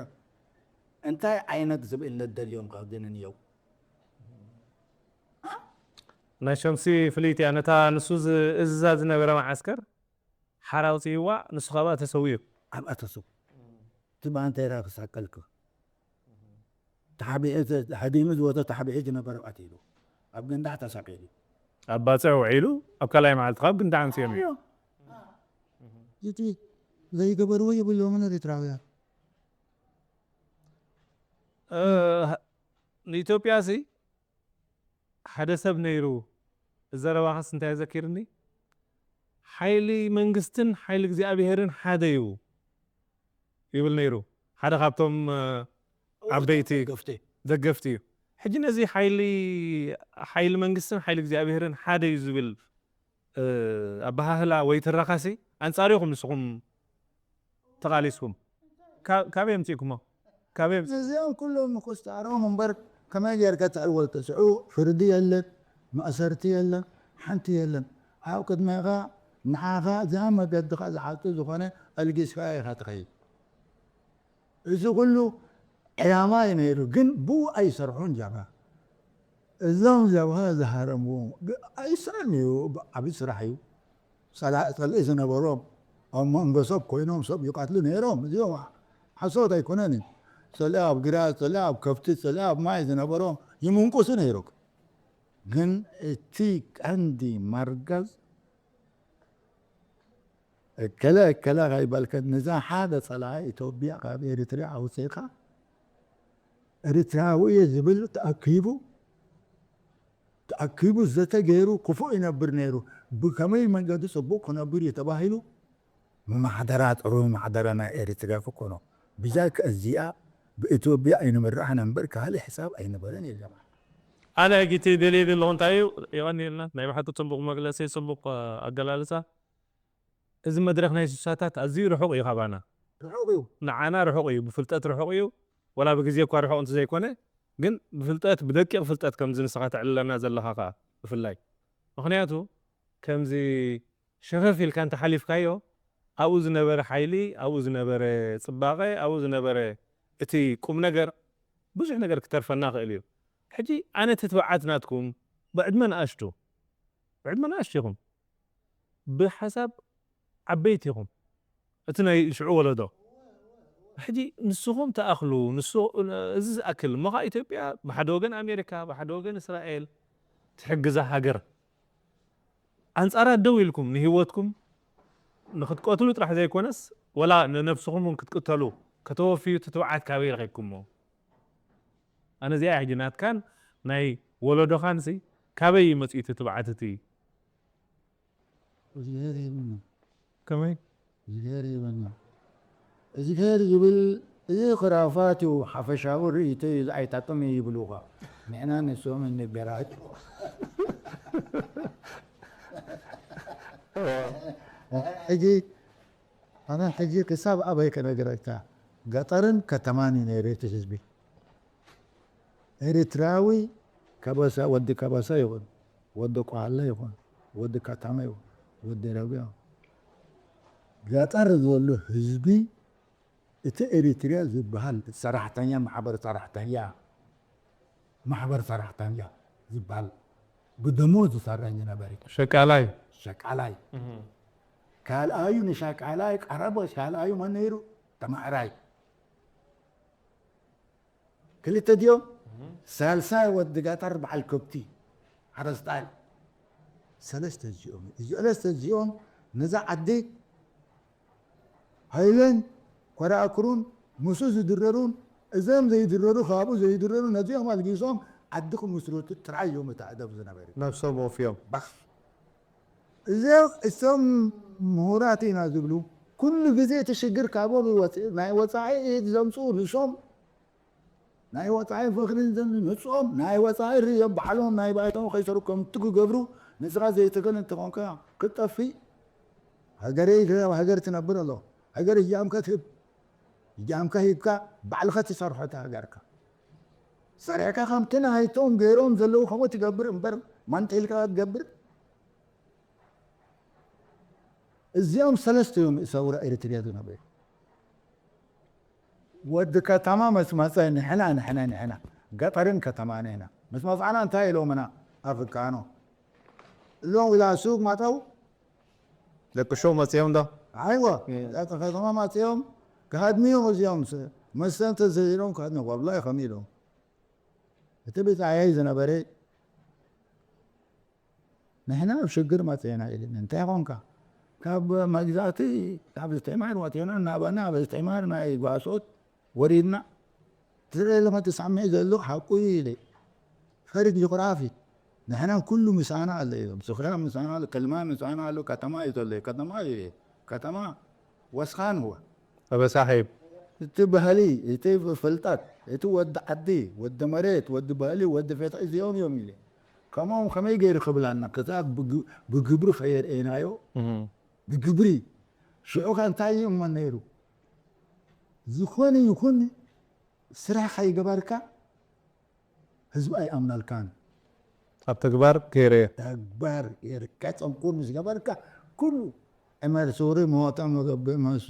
እንታይ ዓይነት ዝብእነት ደልዮም ካብዚ ንንየው ናይ ሸምሲ ፍልይቲ እያ ነታ ንሱ እዝዛ ዝነበረ መዓስከር ሓራ ኣውፅእዋ ንሱ ካብኣ ተሰዊኡ ኣብኣ ተሰው እቲ ባንዴራ ክሳቀልክ ተሓቢኡ ሃዲሙ ዝወፀ ተሓቢኡ ዝነበረ ቀቲሉ ኣብ ገንዳዕ ተሳቂሉ ኣብ ባፅዕ ውዒሉ ኣብ ካልኣይ መዓልቲ ካብ ግንዳዕ ኣምፅኦም እዩ እቲ ዘይገበርዎ የብሎምን ኤርትራውያን ንኢትዮጵያ ሲ ሓደ ሰብ ነይሩ ዘረባኸስ እንታይ ዘኪርኒ ሓይሊ መንግስትን ሓይሊ እግዚኣብሄርን ሓደ እዩ ይብል ነይሩ ሓደ ካብቶም ዓበይቲ ደገፍቲ እዩ ሕጂ ነዚ ሓይሊ ሓይሊ መንግስትን ሓይሊ እግዚኣብሄርን ሓደ እዩ ዝብል ኣበሃህላ ወይ ትረኻሲ ኣንጻሪኹም ንስኹም ተቓሊስኩም ካበይ ኣምፂእኩሞ? ካበይ ኣምፂ እዚኦም ኩሎም ምቁፅፃሮም እምበር ከመይ ጌርካ ተዕወል ተስዑ ፍርዲ የለን፣ ማእሰርቲ የለን፣ ሓንቲ የለን። ኣብ ቅድሜኻ ንዓኻ እዛ መገድኻ ዝሓቱ ዝኾነ ኣልጊስካ ኢኻ ትኸይድ። እዚ ኩሉ ዕላማ እዩ ነይሩ፣ ግን ብኡ ኣይሰርሑን ጃባ። እዞም ጀብሃ ዝሃረምዎ ኣይስራን እዩ፣ ዓብዪ ስራሕ እዩ። ጸላኢ ዝነበሮም ኣብ መንጎ ሰብ ኮይኖም ሰብ ይቀትሉ ነይሮም። እዚኦም ሓሶት ኣይኮነን እዩ። ጸላኢ ኣብ ግራት፣ ጸላኢ ኣብ ከብቲ፣ ጸላኢ ኣብ ማይ ዝነበሮም ይምንቁሱ ነይሮም። ግን እቲ ቀንዲ መርገዝ እከለ እከለ ከይበልከ ንዛ ሓደ ጸላኢ ኢትዮጵያ ካብ ኤሪትሪያ ኣውፂእካ ኤሪትራዊ እየ ዝብል ተኣኪቡ ተኣኪቡ ዘተ ገይሩ ክፉእ ይነብር ነይሩ። ብከመይ መንገዲ ፅቡቅ ክነብር እዩ ተባሂሉ ምማሕደራ ጥሩ ምማሕደራ ናይ ኤሪትሪያ ክኮኖ ብዛይካ እዚኣ ብኢትዮጵያ ኣይንምራሕ ነንበር ካልእ ሕሳብ ኣይነበረን የለማ። ኣነ ጊቲ ደልየ ዘለኹ እንታይ እዩ የቐንየልና ናይ ብሓቂ ፅቡቅ መግለፂ ፅቡቅ ኣገላልፃ እዚ መድረኽ ናይ ስሳታት ኣዝዩ ርሑቕ እዩ ካባና። ርሑቕ እዩ። ንዓና ርሑቕ እዩ፣ ብፍልጠት ርሑቕ እዩ። ወላ ብግዜ እኳ ርሑቕ እንተዘይኮነ፣ ግን ብፍልጠት፣ ብደቂቕ ፍልጠት ከምዚ ንስኻ ተዕልለና ዘለኻ ከኣ ብፍላይ። ምኽንያቱ ከምዚ ሸፈፍ ኢልካ እንተሓሊፍካዮ፣ ኣብኡ ዝነበረ ሓይሊ፣ ኣብኡ ዝነበረ ጽባቐ፣ ኣብኡ ዝነበረ እቲ ቁም ነገር፣ ብዙሕ ነገር ክተርፈና ክእል እዩ። ሕጂ ኣነ እቲ ትብዓት ናትኩም፣ ብዕድመ ንኣሽቱ፣ ብዕድመ ንኣሽቱ ኢኹም፣ ብሓሳብ ዓበይቲ ኢኹም፣ እቲ ናይ ሽዑ ወለዶ። ሕጂ ንስኹም ትኣኽሉ፣ ንሱ፣ እዚ ዝኣክል እሞ ኸኣ ኢትዮጵያ ብሓደ ወገን ኣሜሪካ፣ ብሓደ ወገን እስራኤል ትሕግዛ ሃገር፣ ኣንጻራ ደው ኢልኩም ንህይወትኩም ንክትቀትሉ ጥራሕ ዘይኮነስ፣ ወላ ንነብስኹም እውን ክትቅተሉ ከተወፍዩ እቲ ትብዓት ካበይ ረኺብኩሞ? ኣነ እዚኣ ሕጂ ናትካን ናይ ወለዶኻንሲ ካበይ እዩ መጺኡ እቲ ትብዓት እቲ? እግዚኣብሔር ይህብና። ከመይ? እግዚኣብሔር ይህብና። እግዚኣብሔር ዝብል እዚ ክራፋት እዩ፣ ሓፈሻዊ ርእይቶ እዩ፣ ዝኣይታቶም እዩ ይብሉኻ። ንሕና ንሶም እንገራቸው። ሕጂ ኣነ ሕጂ ክሳብ ኣበይ ከነግረካ? ገጠርን ከተማን እዩ ነይሩ እቲ ህዝቢ። ኤርትራዊ ከበሳ፣ ወዲ ከበሳ ይኹን፣ ወዲ ቋለ ይኹን፣ ወዲ ከተማ ይኹን፣ ወዲ ረብያ፣ ገጠር ዘሎ ህዝቢ፣ እቲ ኤሪትሪያ ዝበሃል ሰራሕተኛ፣ ማሕበር ሰራሕተኛ፣ ማሕበር ሰራሕተኛ ዝበሃል ብደሞዝ ዝሰርሕ ዝነበረ ሸቃላይ። ሸቃላይ። ካልኣዩ ንሸቃላይ ቀረበ፣ ካልኣዩ መን ነይሩ? ተማዕራይ። ክልተ ድዮም? ሳልሳይ ወዲ ገጠር በዓል ከብቲ ሓረስታይ። ሰለስተ እዚኦም፣ እዚኦም ሰለስተ እዚኦም ነዛ ዓዲ ሃይለን ኮራኩሩን ምስኡ ዝድረሩን እዞም ዘይድረሩ ካብኡ ዘይድረሩ ነዚኦም ኣልጊሶም ዓዲ ክምስርቱ ጥራይ እዮም እቲ ኣደብ ዝነበረ። ነብሶም ወፍዮም። ባስ እዚኦም እቶም ምሁራት ኢና ዝብሉ ኩሉ ግዜ እቲ ሽግር ካብኦም ይወፅእ። ናይ ወፃኢ ኢድ ዘምፅኡ ንሶም ናይ ወፃኢ ፍቅሪ ዘምፅኦም ናይ ወፃኢ ርእዮም ባዕሎም ናይ ባይቶም ከይሰሩ ከምቲ ክገብሩ ንስኻ ዘይትኽእል እንተኾንካ ክትጠፍእ። ሃገረይ ኢልካ ኣብ ሃገር ትነብር ኣሎ። ሃገር እጃምካ ትህብ። እጃምካ ሂብካ ባዕልኻ ትሰርሖ እታ ሃገርካ። ሰሪሕካ ከምቲ ናይቶም ገይሮም ዘለዉ ከምኡ ትገብር እምበር ማንጢልካ ትገብር። እዚኦም ሰለስተ እዮም ሰውራ ኤሪትሪያ ዝነበሩ። ወዲ ከተማ ምስ መፀ ንሕና ንሕና ንሕና ገጠርን ከተማን ኢና። ምስ መፅዓና እንታይ ኢሎምና ኣፍሪካኖ እሎም ኢላ ሱቅ ማጠው ደቂ ሸው መፅዮም ዶ? ኣይዋ እዛ ከተማ ማፅዮም ክሃድምዮም እዚኦም መሰ እንተዘይሎም ክሃድምዮም ወላሂ ከም ኢሎም እቲ ብፃየይ ዝነበረ ንሕና ኣብ ሽግር መፅና ኢልን እንታይ ኾንካ ካብ መግዛእቲ ካብ ዝተማር ወፂና እናበና ኣብ ዝተማር ናይ ጓሶት ወሪድና ትረለመ ትሰምዕ ዘሎ ሓቁ እዩ ኢለ ፈሪድ ጅግራፊ ንሕና ኩሉ ምሳና ኣሎ እዮም ስፍራ ምሳና ኣሎ ክልማ ምሳና ኣሎ ከተማ እዩ ዘሎ ከተማ እዩ ከተማ ወስኻን ህወ ኣበሳሒብ እቲ ባህሊ እቲ ፍልጠት እቲ ወዲ ዓዲ ወዲ መሬት ወዲ ባህሊ ወዲ ፈትሒ እዚኦም እዮም ኢለ ከምኦም ከመይ ገይሩ ክብላና ክሳብ ብግ- ብግብሪ ከየርእናዮ ብግብሪ ሽዑ ከ እንታይ እዩ እሞ ነይሩ ዝኾነ ይኹን ስራሕ ከይገበርካ ህዝቢ ኣይኣምነልካን ኣብ ተግባር ከይረየ ተግባር የርካ ፀንቁር ምስ ገበርካ ኩሉ ዕመር ሱሪ ሞተ መገብእ መስ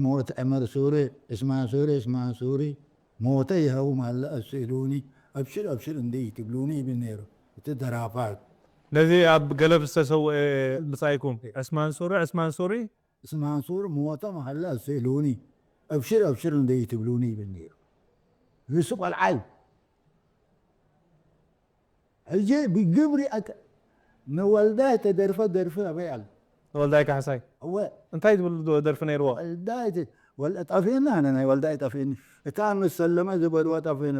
ሞት ዕመር ሱሪ እስማ ሱሪ እስማ ሱሪ ሞተ ይኸው ማለ ኣስእሉኒ ኣብሽር ኣብሽር እንደ ይትብሉኒ ይብል ነይሩ እቲ ደራፋት ነዚ ኣብ ገለብ ዝተሰውአ ብፃይኩም ዕስማን ሱሪ ዕስማን ሱሪ እስማ ሱሪ ሞተ ማለ ኣስእሉኒ ኣብሽር ኣብሽር እንደ ይትብሉኒ ይብል ነይሩ ንሱ ቆልዓይ ሕጂ ብግብሪ ኣተ ንወልዳይ ተደርፈ ደርፊ ኣበይ ኣሎ ወልዳይ ካሕሳይ እወ እንታይ ዝብል ዶ- ደርፊ ነይርዎ ወልዳይ ተ- ወል- ጠፊእና ኣነ ናይ ወልዳይ ጠፊእኒ እታ ምስ ሰለመ ዝበልዋ ጠፊእኒ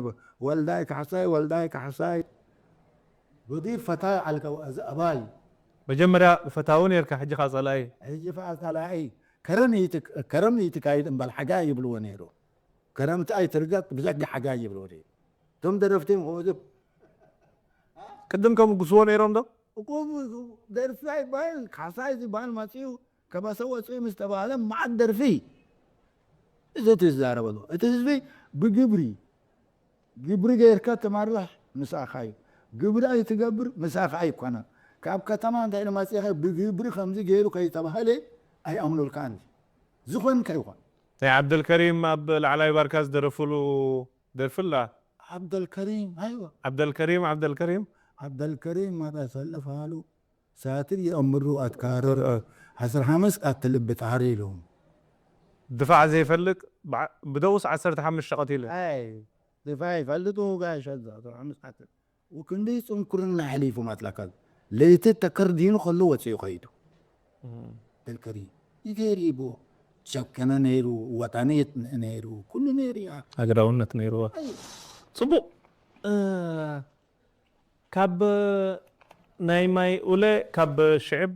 ወልዳይ ካሕሳይ ወልዳይ ካሕሳይ ብዲ ፈታ ኣልከ እዚ ኣባይ መጀመርያ ፈታዊ ነርካ ሕጂ ካ ፀላኢ ሕጂ ፈኣ ካልኣይ ከረም ይትክ- ከረም ይትካይድ እምበል ሓጋ ይብልዎ ነይሩ ከረምቲ ኣይትርገጥ ብዘጊ ሓጋ ይብልዎ ነይሩ እቶም ደረፍቲ ምኸወዚ ቅድም ከምግስዎ ነይሮም ዶ እኮ ደርፊ ኣይባል ካሕሳይ ዝበሃል መፅኡ ከበሰ ወፅኡ ምስ ተባህለ መዓት ደርፊ እዚ ትዛረበሉ። እቲ ህዝቢ ብግብሪ፣ ግብሪ ገይርካ ትመርሕ ምሳኻ እዩ። ግብሪ ኣይትገብር ምሳኻ ኣይኮነን። ካብ ከተማ እንታይ ኢሉ መፂኻ ብግብሪ ከምዚ ገይሩ ከይተባህለ ኣይኣምኑልካን። ዝኾን ከይኾን። ናይ ዓብደልከሪም ኣብ ላዕላይ ባርካ ዝደረፍሉ ደርፊ ኣላ። ዓብደልከሪም፣ ኣይዋ። ዓብደልከሪም፣ ዓብደልከሪም። ዓብደልከሪም ማታ ሰለፍ ሃሉ ሳትር የእምሩ ኣትካረር ዓሰርተ ሓሙሽተ ኣትልብ ታሪ ኢሉ። ድፋዕ ዘይፈልጥ ብዓ-፣ ብደውስ ዓሰርተ ሓሙሽተ ቀቲሉ። ኣይ፣ ድፋዕ ይፈልጡ ጋሽ ኣዛ፣ ዓሰርተ ሓሙሽተ ኣትል። ወክንዲ ጽንኩርና ኣሕሊፉ ማትላካ። ለይቲ ተከርዲኑ ከሎ ወጽኡ ከይዱ። እም። ዓብደልከሪም። ይገሪቡ። ሸከነ ነይሩ፣ ወጣኔት ነይሩ፣ ኩሉ ነይሩ እያ። ሃገራውነት ነይሩ። ኣይ። ጽቡቕ። እ፣ ካብ ናይ ማይ ኡለ፣ ካብ ሽዕብ፣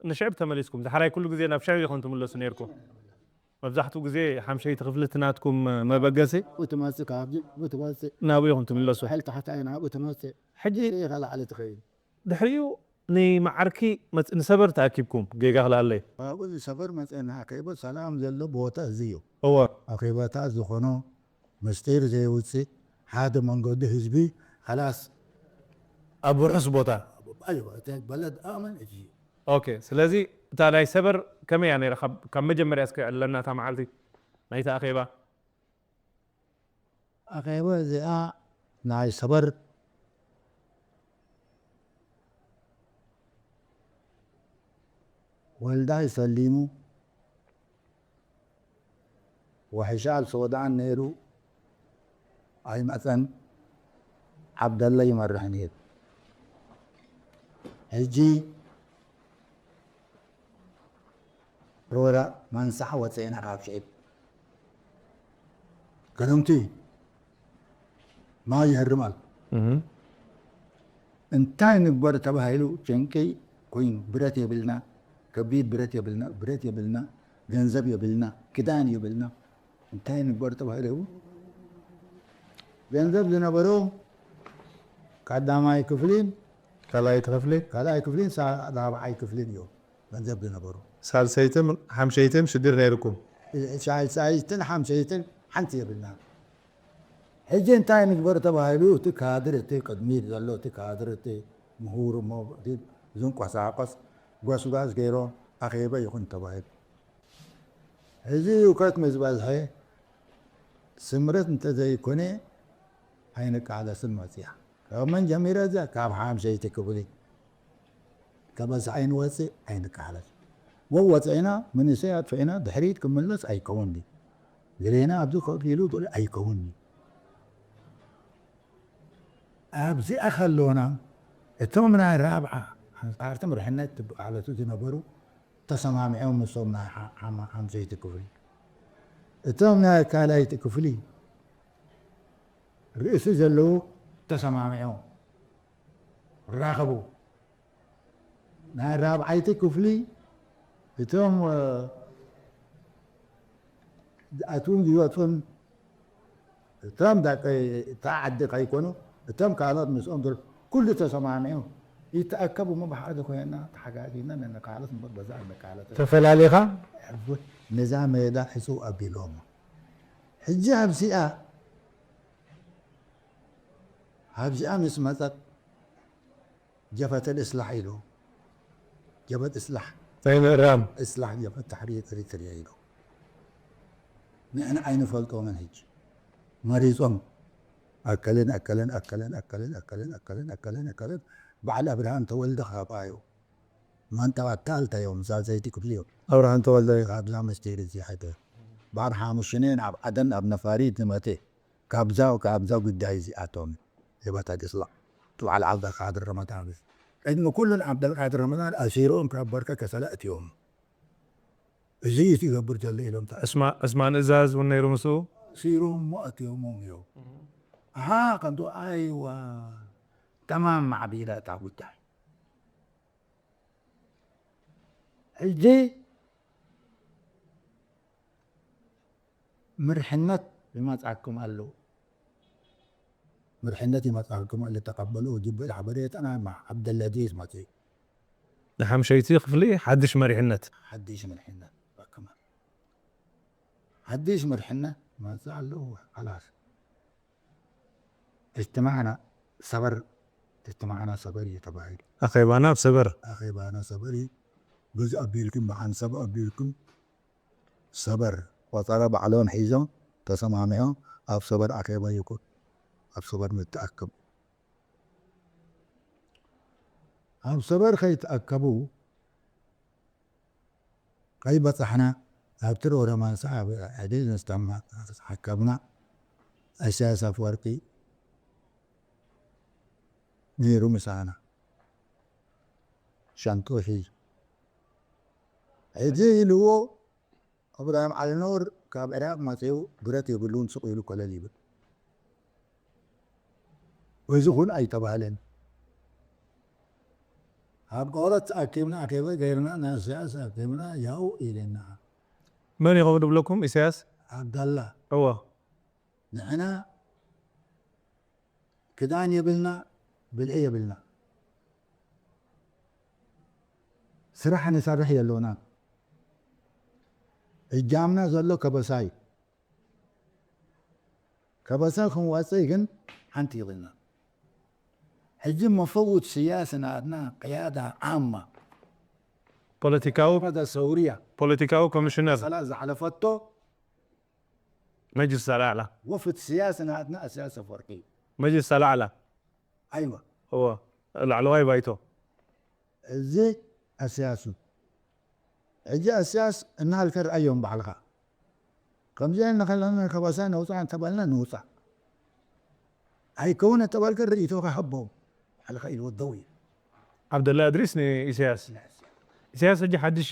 ንሽዕብ ተመሊስኩም። ዝሓራይ ኩሉ ግዜ ናብ ሽዕብ ኢኹም ትምለሱ ነይርኩም። መብዛሕትኡ ግዜ ሓምሸይቲ ክፍሊ እቲ ናትኩም መበገሲ። ብትመጽእ ካብዚ፣ ብትመጽእ። ናብኡ ኢኹም ትምለሱ። ሕል ታሕታይ ናብኡ ትመጽእ። ሕጂ ኢኻ ላዕሊ ትኸይድ። ድሕሪኡ ንመዓርኪ መጽ-፣ ንሰበር ተኣኪብኩም፣ ጌጋ ክልኣለይ። ኣብኡ ሰበር መጽእና፣ ኣኼባ ሰላም ዘሎ ቦታ እዚ እዩ። እወ። ኣኼባታት ዝኾኖ ምስጢር ዘይውጽእ ሓደ መንገዲ ህዝቢ፣ ኸላስ። ኣብ ርሑስ ቦታ። ኣይዋ፣ እቲ በለድ ኣመን እቲ። ኦኬ፣ ስለዚ እታ ናይ ሰበር ከመይ እያ ነይራ? ካብ፣ ካብ መጀመርያ እስከ ዕለና እታ መዓልቲ ናይቲ ኣኼባ። ኣኼባ እዚኣ ናይ ሰበር ወልዳይ ሰሊሙ፣ ወሕሻል ሶዳን ነይሩ ኣይመጸን፣ ዓብደላ ይመርሕ ነይሩ። ሕጂ ሮራ መንሳሕ ወፀኢና ካብ ሽዒብ። ክረምቲ ማይ ይህርም ኣሎ። እህ። እንታይ ንግበር ተባሂሉ ጭንቂ ኮይኑ፣ ብረት የብልና፣ ከቢድ ብረት የብልና፣ ብረት የብልና፣ ገንዘብ የብልና፣ ክዳን የብልና። እንታይ ንግበር ተባሂሉ፣ ገንዘብ ዝነበሮ ቀዳማይ ክፍሊን ካልኣይቲ ክፍሊ? ካልኣይ ክፍሊን ሳ-፣ ራብዓይ ክፍሊን እዮም ገንዘብ ዝነበሩ። ሳልሰይትን ሓምሸይትን ሽድር ነይርኩም? ሻ-፣ ሳልሰይትን ሓምሸይትን ሓንቲ የብልና። ሕጂ እንታይ ንግበር ተባሂሉ፣ እቲ ካድር፣ እቲ ቅድሚት ዘሎ እቲ ካድር፣ እቲ ምሁር እሞ እቲ ዝንቀሳቐስ ጓስጓስ ገይሮም ኣኼባ ይኹን ተባሂሉ። ሕዚ እውቀት ምስ በዝሐ ስምረት እንተዘይኮነ ኣይንቃለስን መፅያ። ካብ መን ጀሚረ እዛ? ካብ ሓምሸይቲ ክፍሊ። ከበሳ ኣይንወፅእ፣ ኣይንቃለስ። ወወፅዕና፣ መንእሰይ ኣጥፊዕና፣ ድሕሪት ክምለስ ኣይከውንዲ። ገሌና ኣብዚ ኮፍ ኢሉ ትብል ኣይከውንዲ። ኣብዚኣ ከለና፣ እቶም ናይ ራብዓ ኣንጻርቲ ምርሕነት ትበሃለቱ ዝነበሩ ተሰማሚዖም፣ ምስቶም ናይ ሓ-፣ ሓማ-፣ ሓምሸይቲ ክፍሊ። እቶም ናይ ካልኣይቲ ክፍሊ ርእሲ ዘለዉ ተሰማሚዖም ራኸቡ። ናይ ራብዓይቲ ክፍሊ እቶም፣ እ፣ ዝኣትዉን ዝወጹን እቶም ዳ-፣ እታ ዓዲ ከይኮኑ፣ እቶም ካልኦት ምስኦም ዘሎ ኩሉ ተሰማሚዑ ይተኣከቡ እሞ ብሓደ ኮይና ተሓጋጊዝና ንቃለስ እምበር በዛ ኣይንቃለስ። ተፈላሊኻ? ሕቡን ነዛ ሜዳ ሕጽው ኣቢሎሞ። ሕጂ ኣብዚኣ፣ ኣብዚኣ ምስ መጸት ጀፈተ ልእስላሕ ኢሉ። ጀበል እስላሕ። ናይ ምእራም። እስላሕ ጀበል ታሕሪር ኤሪትርያ ኢሉ። ንሕና ኣይንፈልጦምን ሕጂ። መሪጾም። ኣከለን፣ ኣከለን፣ ኣከለን፣ ኣከለን፣ ኣከለን፣ ኣከለን፣ ኣከለን፣ ኣከለን። በዓል ኣብርሃም ተወልደ ካብ ኣዩ። ማንጣ ኣታልታ እዮም፣ ሳልሰይቲ ክፍሊ እዮም። ኣብርሃም ተወልደ ካብዛ ምስጢር እዚ ሓደ። በዓል ሓሙሽኔን ኣብ ዓደን ኣብ ነፋሪት ዝመተ። ካብዛ፣ ካብዛ ጉዳይ እዚኣቶም ጀበታ ግስላ። በዓል ዓብደልቃድር ረመዳን። ቅድሚ ኩሉ ንዓብደልቃድር ረመዳን ኣሲሮም ካብ በርከ ከሰላ እትዮም። እዚ እዩ ትገብር ዘሎ ኢሎም ታ-፣ ዕስማ-፣ ዕስማን እዛዝ እውን ነይሩ ምስኡ? ኣሲሮም እሞ ኣትዮሞም እዮም። ኣሃ፣ ከምዚ ኣይዋ፣ ተማም ማዕቢላ እታ ጉዳይ። ሕጂ ምርሕነት ይመጻኩም ኣሎ። ምርሕነት ይመጻኩም ኣሎ፣ ተቐበሉ፣ ጅብእ ሓበሬታና ማ-፣ ዓብደለዚዝ መጺኡ። ንሓምሸይቲ ክፍሊ ሓድሽ መሪሕነት። ሓድሽ መሪሕነት ረክብና። ሓድሽ መሪሕነት መፅእ ኣለዎ። ሓላስ እጅትማዕና ሰበር፣ እጅትማዕና ሰበር እዩ ተባሂሉ። ኣኼባና ኣብ ሰበር። ኣኼባና ሰበር እዩ። በዚ ኣቢልኩም ብሓንሳብ ኣቢልኩም ሰበር ቆፀራ ባዕሎም ሒዞም ተሰማሚዖም ኣብ ሰበር ኣኼባ ይኩን ኣብ ሰበር ንተኣከብ። ኣብ ሰበር ከይተኣከቡ ከይበፃሕና ኣብቲ ሮረማንሳ ኣብ ዕድል ንስተማ ሓከብና። ኢሳያስ ኣፈወርቂ ነይሩ ምሳና ሻንጦ ሒዙ። ሕጂ ኢልዎ እብራሂም ዓሊኖር ካብ ዕራቕ መጺኡ ብረት የብሉን ስቕ ኢሉ ኮለል ይብል። እዚ ኩን ኣይተባህለን። ኣብ ቆረት ኣኪብና ኣኬበ ገይርና ናይ ኢሳያስ ኣኪብና ያው ኢልና። መን ኢኹም ድብለኩም? ኢሳያስ? ኣብዳላ። እወ። ንሕና ክዳን የብልና፣ ብልዒ የብልና። ስራሕ ንሰርሕ የሎና። እጃምና ዘሎ ከበሳ እዩ። ከበሳ ክንወፅእ ግን ሓንቲ ይብልና። ሕጂ መፈውት ስያሲ ናትና ቅያዳ ዓማ ፖለቲካዊ መደ ሰውርያ ፖለቲካዊ ኮሚሽነር ሰላ ዝሓለፈቶ መጅልስ ኣላዕላ ወፍት ስያሲ ናትና ስያሲ ኣፈወርቂ መጅልስ ኣላዕላ ኣይዋ እወ ላዕለዋይ ባይቶ እዚ ኣስያሱ ሕጂ ኣስያስ እናሃልከ ርኣዮም ባዕልኻ ከምዚኣ ንኸለና ከበሳ ነውፃእ እንተበልና ንውፃእ ኣይከውን እተባልከ ርእይቶኻ ሃቦም ባዕልኻ ኢልዎ ደው እዩ ዓብደላ እድሪስ ንኢሳያስ ኢሳያስ ሕጂ ሓድሽ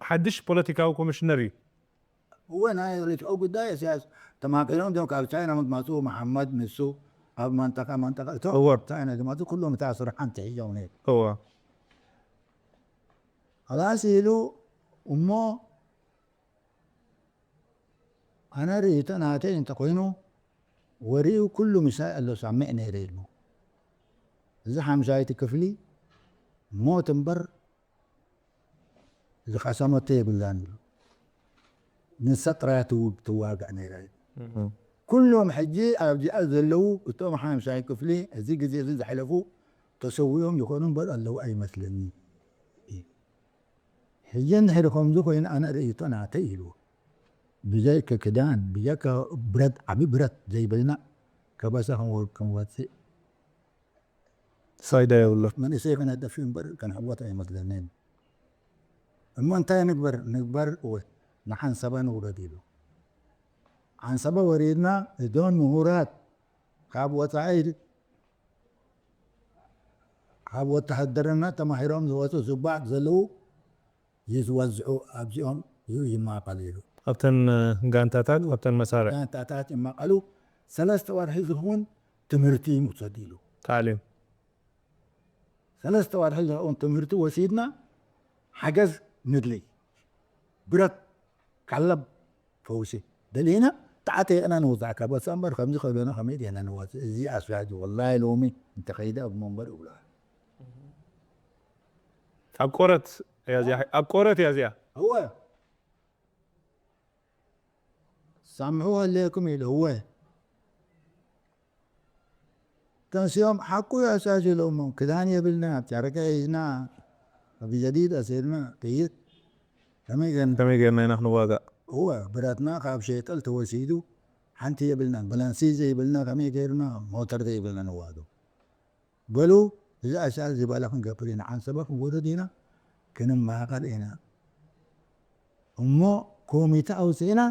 ሓድሽ ፖለቲካዊ ኮሚሽነር እዩ እወ ናይ ርትኦ ጉዳይ ኢሳያስ ተማኪሮም ዞም ካብ ቻይና ምትመፁ መሓመድ ንሱ ኣብ መንጠቃ መንጠቃ እቶ እወ። ቻይና ዝመፁ ኩሎም እታ ስርሓ እንተሒዞም ነይሩ እወ ኣባስ ኢሉ እሞ ኣነ ርእይቶ ናተይ እንተኮይኑ ወሪኡ ኩሉ ምሳይ ኣሎ ሳምዕ ነይረ ኢሉ እዚ ሓምሻይቲ ክፍሊ ሞት እምበር ዝኸሰመቶ የብላን ኢሉ ንሳ ጥራያ ትውግ ትዋጋእ ነይራ እዩ። ኩሎም ሕጂ ኣብዚኣ ዘለዉ እቶም ሓምሻይ ክፍሊ እዚ ግዜ እዚ ዝሕለፉ ተሰዊኦም ይኾኑ እምበር ኣለዉ ኣይመስለኒ። ሕጂ እንድሕሪ ከምዚ ኮይኑ ኣነ ርእይቶ ናተይ ኢሉ ብዘይከ ክዳን ብዘይከ ብረት ዓቢ ብረት ዘይብልና ከበሳ ክንወ- ክንወፅእ ሳይዳ የብሎ መንእሰይ ከነደፊ እምበር ከንሕወት ኣይመስለንን። እሞ እንታይ ንግበር ንግበር እወ ንሓንሰባ ንውረድ ኢሉ። ሓንሰባ ወሪድና እዞን ምሁራት ካብ ወፃኢ ካብ ወተሃደርና ተማሂሮም ዝወፁ ዙባዕ ዘለዉ ይዝወዝዑ ኣብዚኦም ይማቐሉ ኢሉ። ኣብተን ጋንታታት ኣብተን መሳርዕ ጋንታታት ይማቐሉ። ሰለስተ ወርሒ ዝኸውን ትምህርቲ ይውሰድ ኢሉ። ታዕሊም ሰለስተ ወርሒ ዝኸውን ትምህርቲ ወሲድና ሓገዝ ንድሊ ብረት ቀለብ ፈውሲ ደሊና ተዓጢቕና ንውፃእ ካብ ወፃእ እምበር ከምዚ ከብለና ከመይ ዲና ንወፅእ እዚ ኣስራጅ ወላሂ ሎሚ እንተኸይደ ኣብ መንበር እብላ ኣብ ቆረት እያ እዚኣ ኣብ ቆረት እያ እዚኣ እወ ሳምሑ ኣለኩም ኢሉ እወ ተንስኦም ሓቁ እዩ ኣስራጅ ኢሎሞ ክዳን የብልና ጨርቂ ሒዝና ብጀዲድ ኣሲርና ጥይት ከመይ ገን ከመይ ገርና ኢና ክንዋጋእ እወ ብረትና ካብ ሸይጠል ተወሲዱ ሓንቲ የብልናን ብላንሲ ዘይብልና ከመይ ገይርና ሞተር ዘይብልና ንዋዶ በሉ እዚ ኣሻር ዝበላ ክንገብር ኢና ዓንሰባ ክንወርድ ኢና ክንማቐል ኢና እሞ ኮሚተ ኣውፅእና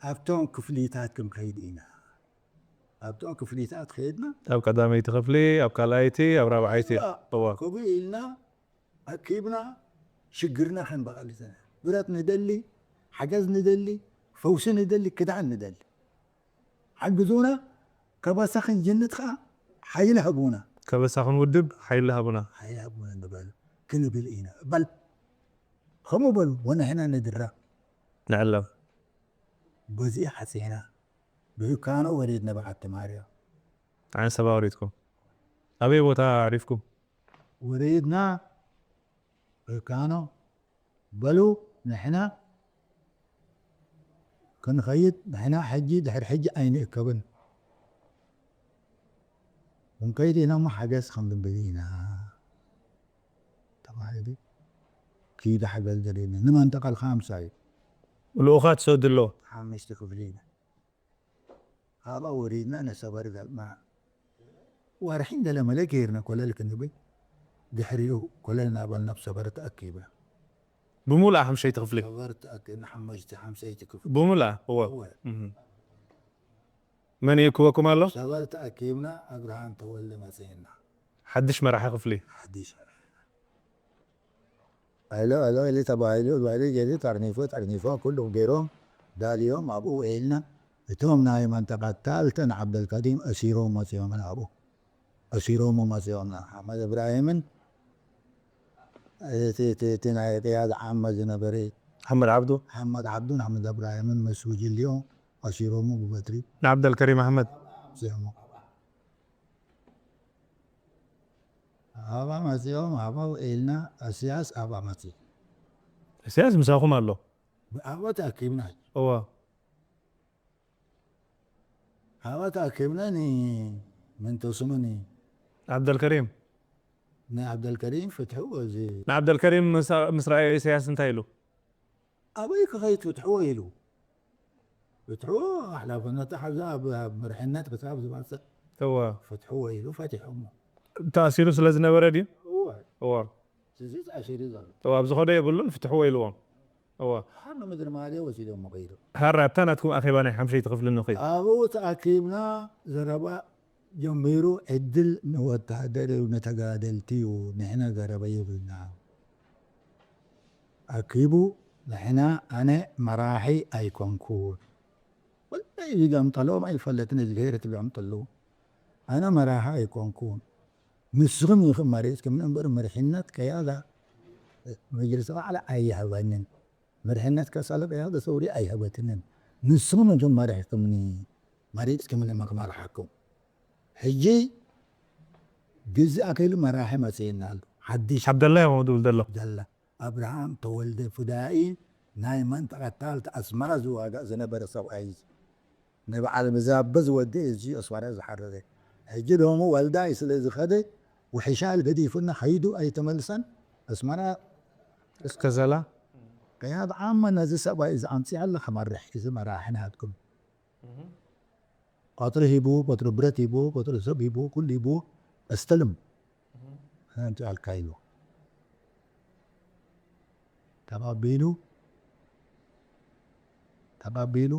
ኣብቶም ክፍሊታት ክንከይድ ኢና ኣብቶም ክፍሊታት ከይድና ኣብ ቀዳመይቲ ክፍሊ ኣብ ካልኣይቲ ኣብ ራብዓይቲ እዋ እዋ ከምኡ ኢልና ኣኪብና ሽግርና ከንበቐል ብረት ንደሊ ሓገዝ ንደሊ ፈውሲ ንደሊ ክዳን ንደሊ ሓግዙና ከበሳ ክንጅንት ከዓ ሓይሊ ሃቡና ከበሳ ክንውድብ ሓይሊ ሃቡና ሓይሊ ሃቡና ንበሉ ክንብል ኢና በል ከምኡ በሉ ወንሕና ንድረቕ ንዕለም በዚኢ ሓፂና ብህካኖ ወሪድና በዓቲ ማርያም ዓንሰባ ወሪድኩም ኣበይ ቦታ ኣዕሪፍኩም ወሪድና እካኖ በሉ ንሕና ክንኸይድ ንሕና ሕጂ ድሕሪ ሕጂ ኣይንእከብን። ክንከይድ ኢና እሞ ሓገዝ ክንብል ኢና ተባሂሉ። ኪዱ ሓገዝ ደሊና ንመንጠቐል ኻምሳ እዩ። ልኡኻት ሰዱ ኣሎ። ሓሙሽተ ክፍሊ ኢና። ኣብኣ ወሪድና ነሰበር ዘለና። ወርሒ እንደለመደ ገይርና ኮለል ክንብል ድሕሪኡ ኮለል ናበልና ብሰበር ተኣኪብና። ብሙሉኣ ሓምሸይቲ ክፍሊ ሰበር ተኣኪብና ሓሙሽተ ሓምሰይቲ ክፍሊ። ብሙሉኣ እወ እወ። እህ። መን ይእክበኩም ኣሎ? ሰበር ተኣኪብና ኣብርሃም ተወልደ መፅእና። ሓድሽ መራሒ ክፍሊ ሓድሽ ኣሎ ኣሎ ኢሉ ተባሂሉ ባሂሉ ገይሩ ጠርኒፎ ጠርኒፎ ኩሉ ገይሮም ዳልዮም ኣብኡ ውዒልና። እቶም ናይ መንጠቃ ታልተን ዓብደልከሪም እሲሮም መፅኦምን ኣብኡ እሲሮም መፅኦምና ሓመድ እብራሂምን እቲ እቲ- እቲ ናይ ቅያድ ዓመ ዝነበረ ሓመድ ዓብዱ ሓመድ ዓብዱን ሓመድ እብራሂምን ምስ ውጅሊኦም ኣሲሮሙ ብበትሪ ንዓብደልከሪም ኣሕመድ ሲሙ ኣብኣ መፂኦም ኣብኣ ውዒልና። እስያስ ኣብኣ መፂ እስያስ ምሳኹም ኣሎ ኣብኣ ተኣኪብና እወ ኣብኣ ተኣኪብና ኒ መንተስሙ ኒ ዓብደልከሪም ንዓብደልከሪም ፍትሑ እዚ ንዓብደልከሪም ምስ- ምስ ረኣዮ ኢሳያስ እንታይ ኢሉ? ኣበይ ክኸይድ ፍትሕዎ ኢሉ ፍትሕዎ ሓላፍነት ሓዛ ኣብ ኣብ መርሕነት ክሳብ ዝመፅእ እወ ፍትሕዎ ኢሉ ፈቲሖሞ። ተኣሲሩ ስለ ዝነበረ ድዩ? እወ እወ እዚ ተኣሲሩ ዘሎ እወ ኣብ ዝኸዶ የብሉን ፍትሕዎ ኢልዎም። እወ ሓር ንምድሪ ማልዮ ወሲዶሞ ከይዱ። ሃራ ኣብታ ናትኩም ኣኼባ ናይ ሓምሸይቲ ክፍሊ ንኺድ። ኣብኡ ተኣኪብና ዘረባ ጀሚሩ። ዕድል ንወታደር እዩ ንተጋደልቲ እዩ። ንሕና ዘረባ የብልና ኣኪቡ ንሕና ኣነ መራሒ ኣይኮንኩን። ወላሂ እዚ ገምጠሎም ኣይፈለጥን እዚ ገይረ ትገምጠሉ ኣነ መራሒ ኣይኮንኩን። ንስኹም ኢኹም መሪፅኩም እምበር መሪሕነት ከያዳ መጅልስ ባዕላ ኣይሃበንን። መሪሕነት ከሳለ ከያዳ ሰውሪ ኣይሃበትንን። ንስኹም ኢኹም መሪሕኩምኒ መሪፅኩምኒ መክመርሓኩም። ሕጂ ግዜ ኣኪሉ መራሒ መፅእና ኣሎ ሓድሽ ዓብደላ እዮም ድብል ዘሎ። ደላ ኣብርሃም ተወልደ ፍዳኢ ናይ መንጠቐታልቲ ኣስመራ ዝዋጋእ ዝነበረ ሰብኣይ እዩ። ንበዓል ብዛበ ዝወዲ እዚ ኣስመራ ዝሓረረ ሕጂ ደሞ ወልዳይ ስለ ዝኸደ ውሕሻል ገዲፉና ኸይዱ ኣይተመልሰን። ኣስመራ እስከ ዘላ ከያድ ዓመ ነዚ ሰብኣይ እዚ ኣምፅኣለ ክመርሕ እዚ መራሒ ናትኩም ቀጥሪ ሂቡ ቀጥሪ ብረት ሂቡ ቀጥሪ ሰብ ሂቡ ኩሉ ሂቡ ኣስተልም ኣንቱ ኣልካ ኢሉ ተቐቢሉ ተቐቢሉ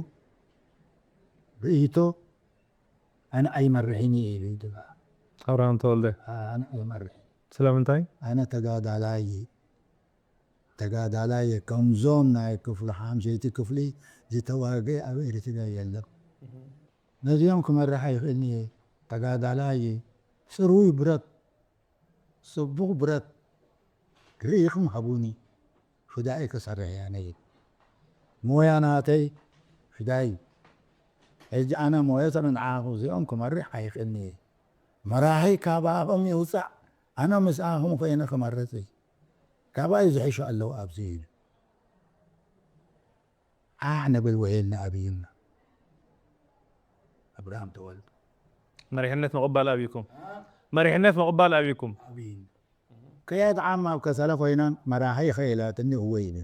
ርእይቶ ኣነ ኣይመርሕን እየ ኢሉ ይድባ ኣብርሃም ተወልደ ኣነ ኣይመርሕን ስለምንታይ? ኣነ ተጋዳላይ እየ ተጋዳላይ እየ ከምዞም ናይ ክፍሊ ሓምሸይቲ ክፍሊ ዝተዋገ ኣብ ኤርትራ የለን ነዚኦም ክመርሕ ኣይኽእልን እየ ተጋዳላይ እየ ጽሩይ ብረት ጽቡቕ ብረት ርኢኹም ሃቡኒ ፍዳይ ክሰርሕ እያ ነይ ሞያ ናተይ ፍዳይ ሕጂ ኣነ ሞያ ተመንዓኹ እዚኦም ክመርሕ ኣይኽእልን እየ መራሒ ካባኹም ይውፃእ ኣነ ምስኣኹም ኮይነ ክመርፅ እዩ ካባይ ዝሕሹ ኣለዉ ኣብዚ ኢሉ ዓሕ ንብል ወይልና ኣብዩና ኣብርሃም ተወልደ መሪሕነት ምቕባል ኣብይኩም መሪሕነት ምቕባል ኣብይኩም ኣብዩና ከያድ ዓማ ኣብ ከሰለ ኮይና መራሒ ኸይላትኒ እወ ኢሉ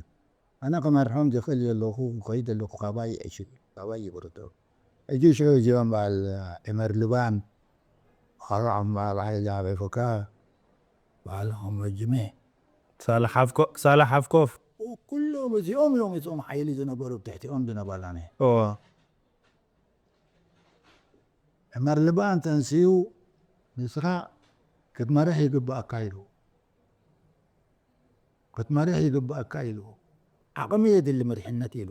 ኣነ ክመርሖም ዝኽእል ዘለኹ ከይድ ኣለኹ ካባይ ይሕሹ ካባይ ይብርቶ ሕጂ ሽዑ እዚኦም በዓል ዕመር ልባን ካልኦም በዓል ሓይሊ ኣበይ ፈካ በዓል መጅሜ ሳላ ሓፍኮፍ ኩሎም እዚኦም እዮም እቶም ሓይሊ ዝነበሩ ትሕቲኦም ዝነበራኒ እወ ዕመር ልባን ተንስኡ ንስኻ ክትመርሕ ይግባእካ ኢሉ ክትመርሕ ይግባእካ ኢሉ ዓቕሚ የድሊ መሪሕነት ኢሉ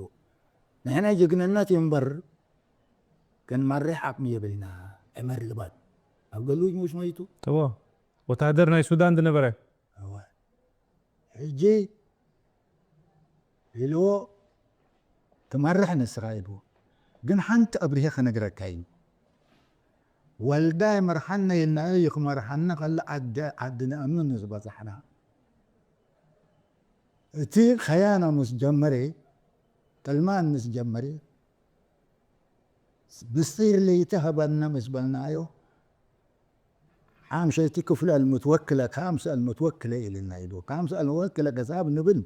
ንሕና ጅግንነት እዩ እምበር ክንመርሕ ዓቕሚ የብልና ዕመር ልባን ኣብ ገሉጅ ሙሽ መይቱ እወ ወታደር ናይ ሱዳን ዝነበረ እወ ሕጂ ኢልዎ ትመርሕ ንስኻ ኢልዎ ግን ሓንቲ ኣብሪሀ ክነግረካ እዩ ወልዳይ መርሓና ኢልናዮ እዩ ክመርሓና ከሎ ዓዲ፣ ዓዲ ንኣምን ዝበጻሕና። እቲ ኸያና ምስ ጀመረ፣ ጥልማን ምስ ጀመረ፣ ምስጢር ለይቲ ሀበና ምስ በልናዮ፣ ሓምሸይቲ ክፍለ المتوكلة፣ خامسة المتوكلة ኢልና ኢሉ። خامسة المتوكلة ክሳብ ንብል፣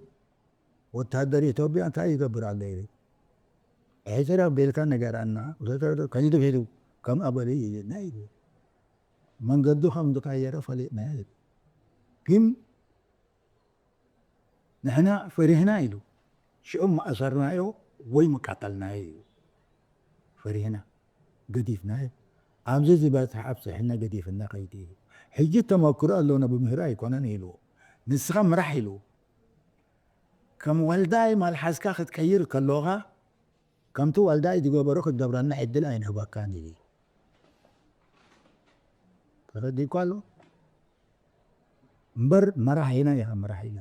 ወታደር ኢትዮጵያ እንታይ ይገብር ኣሎ ኢሉ። ኤርትራ ቤልካ ነገራና፣ ወታደር ከይዱ ሄዱ ከም ኣበሊ ኢልና ኢሉ። መንገዱ ከም ዝቀየረ ፈሊጥና ኢሉ። ግን ንሕና ፈሪህና ኢሉ። ሽኦም ምኣሰርናዮ ወይ ምቃተልናዮ ኢሉ። ፈሪህና፣ ገዲፍናዮ። ኣብዚ ዝበጽሐ ኣብጽሐና ገዲፍና ከይዱ ኢሉ። ሕጂ ተመክሮ ኣሎና ብምህሮ ኣይኮነን ኢሉ። ንስኻ ምራሕ ኢሉ። ከም ወልዳይ መልሓስካ ክትቀይር ከሎኻ፣ ከምቲ ወልዳይ ዝገበሮ ክትገብረና ዕድል ኣይንህበካን ኢሉ። ተረዲእኳ ኣሎ? እምበር መራሒና ኢኻ፣ መራሒና።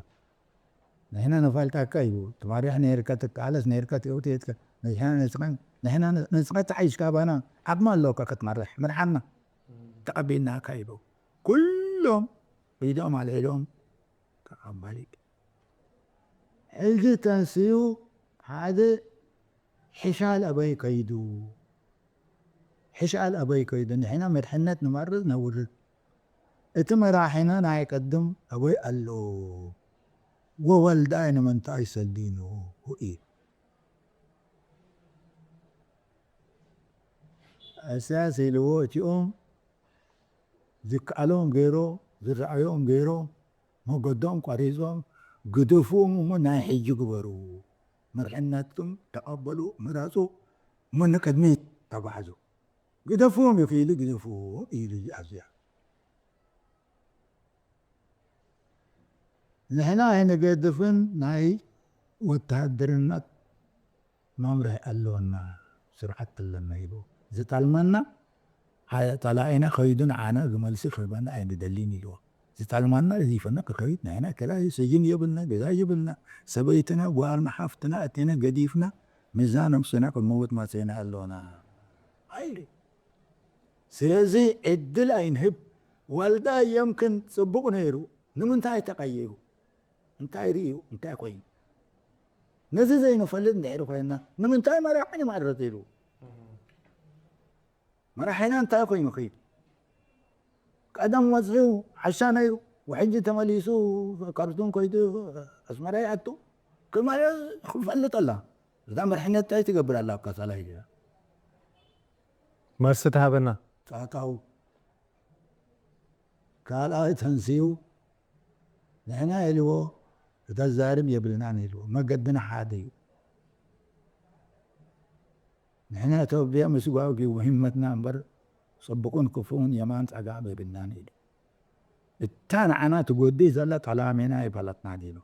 ንሕና ንፈልጠካ እዩ። ትመርሕ ነይርካ፣ ትቃለስ ነይርካ፣ ትእውት የትካ። ንሕና ንስኻ፣ ንሕና ንስኻ ተሓይሽካ ባና ዓቕሚ ኣለካ ክትመርሕ። ምርሓና። ተቐቢልናካ ኢሉ። ኩሎም ኢዶም ኣልዒሎም ተቐበሊ። ሕጂ ተንስኡ ሓደ ሕሻል ኣበይ ከይዱ? ሕሻል ኣበይ ከይዱ? ንሕና መድሕነት ንመርጽ ነውርድ። እቲ መራሒና ናይ ቅድም ኣበይ ኣሎ? ወወልዳይ ንምንታይ ሰዲኑ? ኢሉ። እሳያስ ኢልዎ እቲኦም ዝከኣሎም ገይሮ፣ ዝረኣዮም ገይሮ፣ መገዶም ቆሪጾም፣ ግደፍዎም እሞ ናይ ሕጂ ግበሩ። መርሕነትኩም ተቐበሉ፣ ምረጹ፣ እሞ ንቅድሚት ተጓዓዙ። ግደፍዎም ይኽእሉ፣ ግደፍዎም ኢሉ ኣብዚኣ። ንሕና ኣይንገድፍን፣ ናይ ወተሃደርነት መምርሒ ኣለወና፣ ስርዓት ኣለና ኢሉ። ዝጠልመና፣ ሓ-፣ ጸላኢና ከይዱ ንዓና ዝመልሲ ክህበና ኣይንደልን ኢልዎ። ዝጠልመና እዚ ይፈና ክኸይድ ንሕና ክራይ ስጅን የብልና፣ ገዛ የብልና። ሰበይትና፣ ጓልና፣ ሓፍትና ኣቴና ገዲፍና፣ ምዛ ነብስና ክንመውት መጺና ኣሎና። ኣይሉ። ስለዚ ዕድል ኣይንህብ። ወልዳ የምክን ጽቡቕ ነይሩ። ንምንታይ ተቐይሩ? እንታይ ርእዩ? እንታይ ኮይኑ? ነዚ ዘይንፈልጥ እንድሕር ኮይንና፣ ንምንታይ መራሒ ንመርጽ ኢሉ? መራሒና እንታይ ኮይኑ ኺድ? ቀደም መጺኡ ዓሻ ነይሩ፣ ወሕጂ ተመሊሱ ካርቱም ከይዱ ኣስመራ ይኣቱ። ክማል ክንፈልጥ ኣላ። እዛ መርሕነት እንታይ ትገብር ኣላ ኣብ ካሳላ ሂጅራ? መልሲ ትሃበና። ጣጣው ካልኣይ ተንስኡ፣ ንሕና ኢልዎ፣ ክተዛርብ የብልናን ኢልዎ። መገድና ሓደ እዩ። ንሕና ኢትዮጵያ ምስጓግ እዩ ሙሂመትና እምበር፣ ጽቡቕን ክፉእን የማን ጸጋም የብልናን ኢሉ። እታ ንዓና ትጎድእ ዘላ ጠላሚና ኣይፈለጥናን ኢሉ።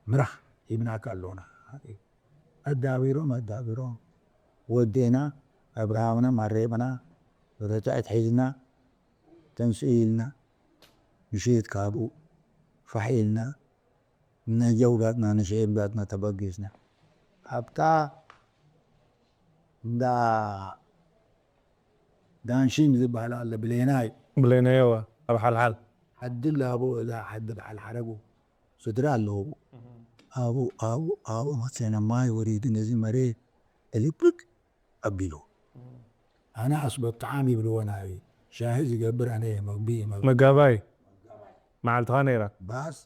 ምራሕ ሂብናካ ኣሎና። ኣዳቢሮም፣ ኣዳቢሮም። ወዴና፣ ኣብርሃምና፣ ማሬምና፣ ረታዒት ሒዝና፣ ተንስኡ ኢልና፣ ምሽት ካብኡ ፋሕ ኢልና፣ ነጀውጋትና፣ ንሽዒብጋትና ተበጊስና። ኣብታ እንዳ ዳንሺም ዝበሃል ኣሎ፣ ብሌናይ። ብሌናይ፣ እወ፣ ኣብ ሓልሓል። ዓዲ ላቦ፣ እዛ ዓዲ በዓል ሓረጉ፣ ስድራ ኣለዎ። ኣብኡ፣ ኣብኡ፣ ኣብኡ መሴና ማይ ወሪዱ፣ ነዚ መሬት እልብግ ኣቢሉ። ኣነ ኣስበት ጣዓም ይብልዎ ናይ ሻሂ ዝገብር ኣነ እየ፣ መግቢ፣ መግቢ። መጋባይ መዓልትኻ ነይራ። ባስ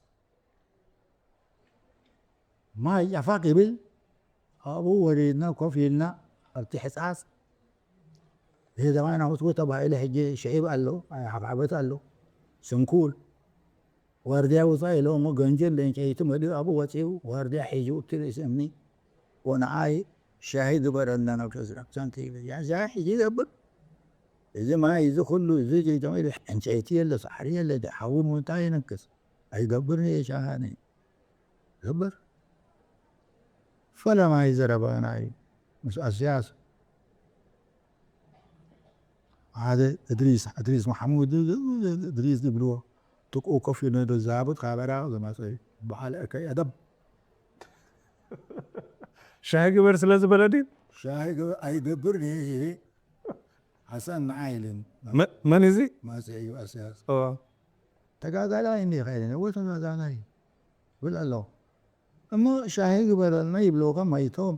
ማይ ጫፋቅ ይብል። ኣብኡ ወሪድና ኮፍ ኢልና ኣብቲ ሕጻጽ። ይሄ ዘማን አውጥቶ ተባሂለ ሕጂ ሽዒብ ኣሎ፣ ሓብሓበት ኣሎ፣ ስንኩል። ዋርድያ ውጻእ ኢሎ እሞ ገንጀል ዕንጨይቲ መሊኡ ኣብኡ ወጺኡ፣ ዋርድያ ሒዙ ኣብቲ ርእሲ እምኒ፣ ወንዓይ ሻሂ ግበረልና ናብ ተዝረክተን ትብል። ያ ሻሂ ሕጂ ይገብር። እዚ ማይ፣ እዚ ኩሉ፣ እዚ ዘይተመልኡ ዕንጨይቲ የለ፣ ሳዕሪ የለ፣ ሓዊ ምውንጣ ይነክስ። ኣይገብርን እየ ሻሃነ። ገበር። ፈለማ ይዘረባና እዩ። ምስ ኣስያስ ሓደ እድሪስ፣ እድሪስ መሓሙድ፣ እድሪስ ዝብልዎ፣ ጥቅኡ ኮፍ ኢሉ ዛብጥ ካብ ዕራቕ ዝመጸ እዩ። በዓል እከይ ኣደብ። ሻሂ ግበር ስለ ዝበለ ድዩ? ሻሂ ግበር ኣይገብር ድየ? ሓሰን ንዓይ ኢልን መን እዚ? ማፀ እዩ ኣስያስ ኦ፣ ተጋዳላይ እንዲ ይኸይልን እወ ተጋዳላይ ይብል ኣሎ። እሞ ሻሂ ግበረልና ይብልዎ መይቶም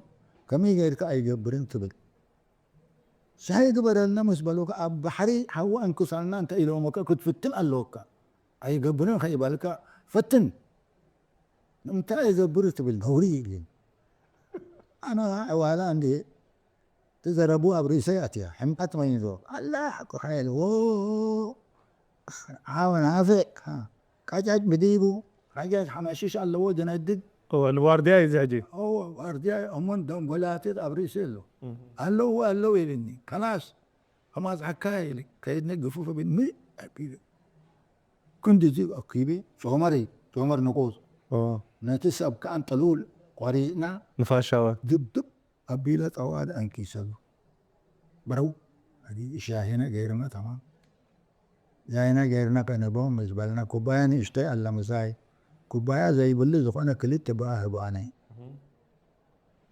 ከመይ ጌርካ ኣይገብርን ትብል። ሻሂ ግበረልና ምስ በሉካ ኣብ ባሕሪ ሓዊ ኣንክሳልና እንተ ኢሎሞካ ክትፍትን ኣለወካ። ኣይገብርን ከይበልካ ፈትን። ንምንታይ ኣይገብር ትብል ነውሪ እዩ። ኣነ ዋላ እንዲ ትዘረቡ ኣብ ርእሰይ ኣትያ ሕምቀት መይዞ ኣላ ሓቁ ሓይል ዎ ዓወ ናፍቅ ቃጫጭ ብዲቡ ቃጫጭ ሓመሽሽ ኣለዎ ዝነድድ ኦ፣ ንዋርድያ እዩ እዚ ሕጂ። ኦ ዋርድያ እሙን ደንጎላትት ኣብ ርእሲ ኣሎ ኣለዉ ኣለዉ ኢልኒ ከላስ ከማዝሓካ ኢል ከይድኒ ግፉፍ ብል ሚ ኣቢሉ ክንዲ እዚ ኣኪቢ ሶመር እዩ ሶመር ንቁስ ኦ፣ ነቲ ሰብ ከኣን ጥሉል ቆሪጽና ንፋሻወ ድብድብ ኣቢለ ጸዋድ ኣንኪሰሉ በረው ሻሂነ ገይርና ተማም ሻሂነ ገይርና ከንቦም ምስ በልና ኩባያ ንእሽተይ ኣላ ምሳይ ኩባያ ዘይብሉ ዝኾነ ክልተ ብኣ ህብኣነ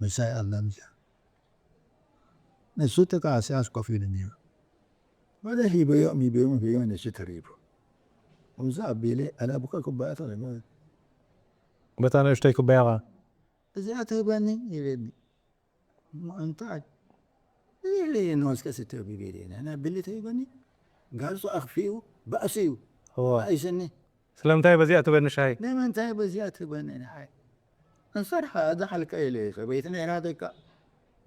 ምሳይ ኣላ ምሳ ንሱ ጥቃ ኣስያስ ኮፍ ኢሉ ነይሩ ወደ ሂበዮም ሂበዮም ሂበዮም ንሱ ተሪፉ ከምዚ ኣቢለ ኣላብካ ኩባያ ተሪፉ በታ ንእሽተይ ኩባያኻ እዚኣ ትህበኒ ይብለኒ። እሞ እንታይ? ይብለኒ ንወስከ ስተቢብ ኢለና ናብ ብሊ ተይበኒ ጋልሱ ኣኽፊኡ ባእሱ እዩ እወ። ኣይስኒ ስለምንታይ በዚኣ ትበኒ ሻሂ? ንምንታይ በዚኣ ትህበኒ ንሓይ እንሰርሓ እዛ ሓልቀ ኢለ ሰበይቲ ነይራ ደቃ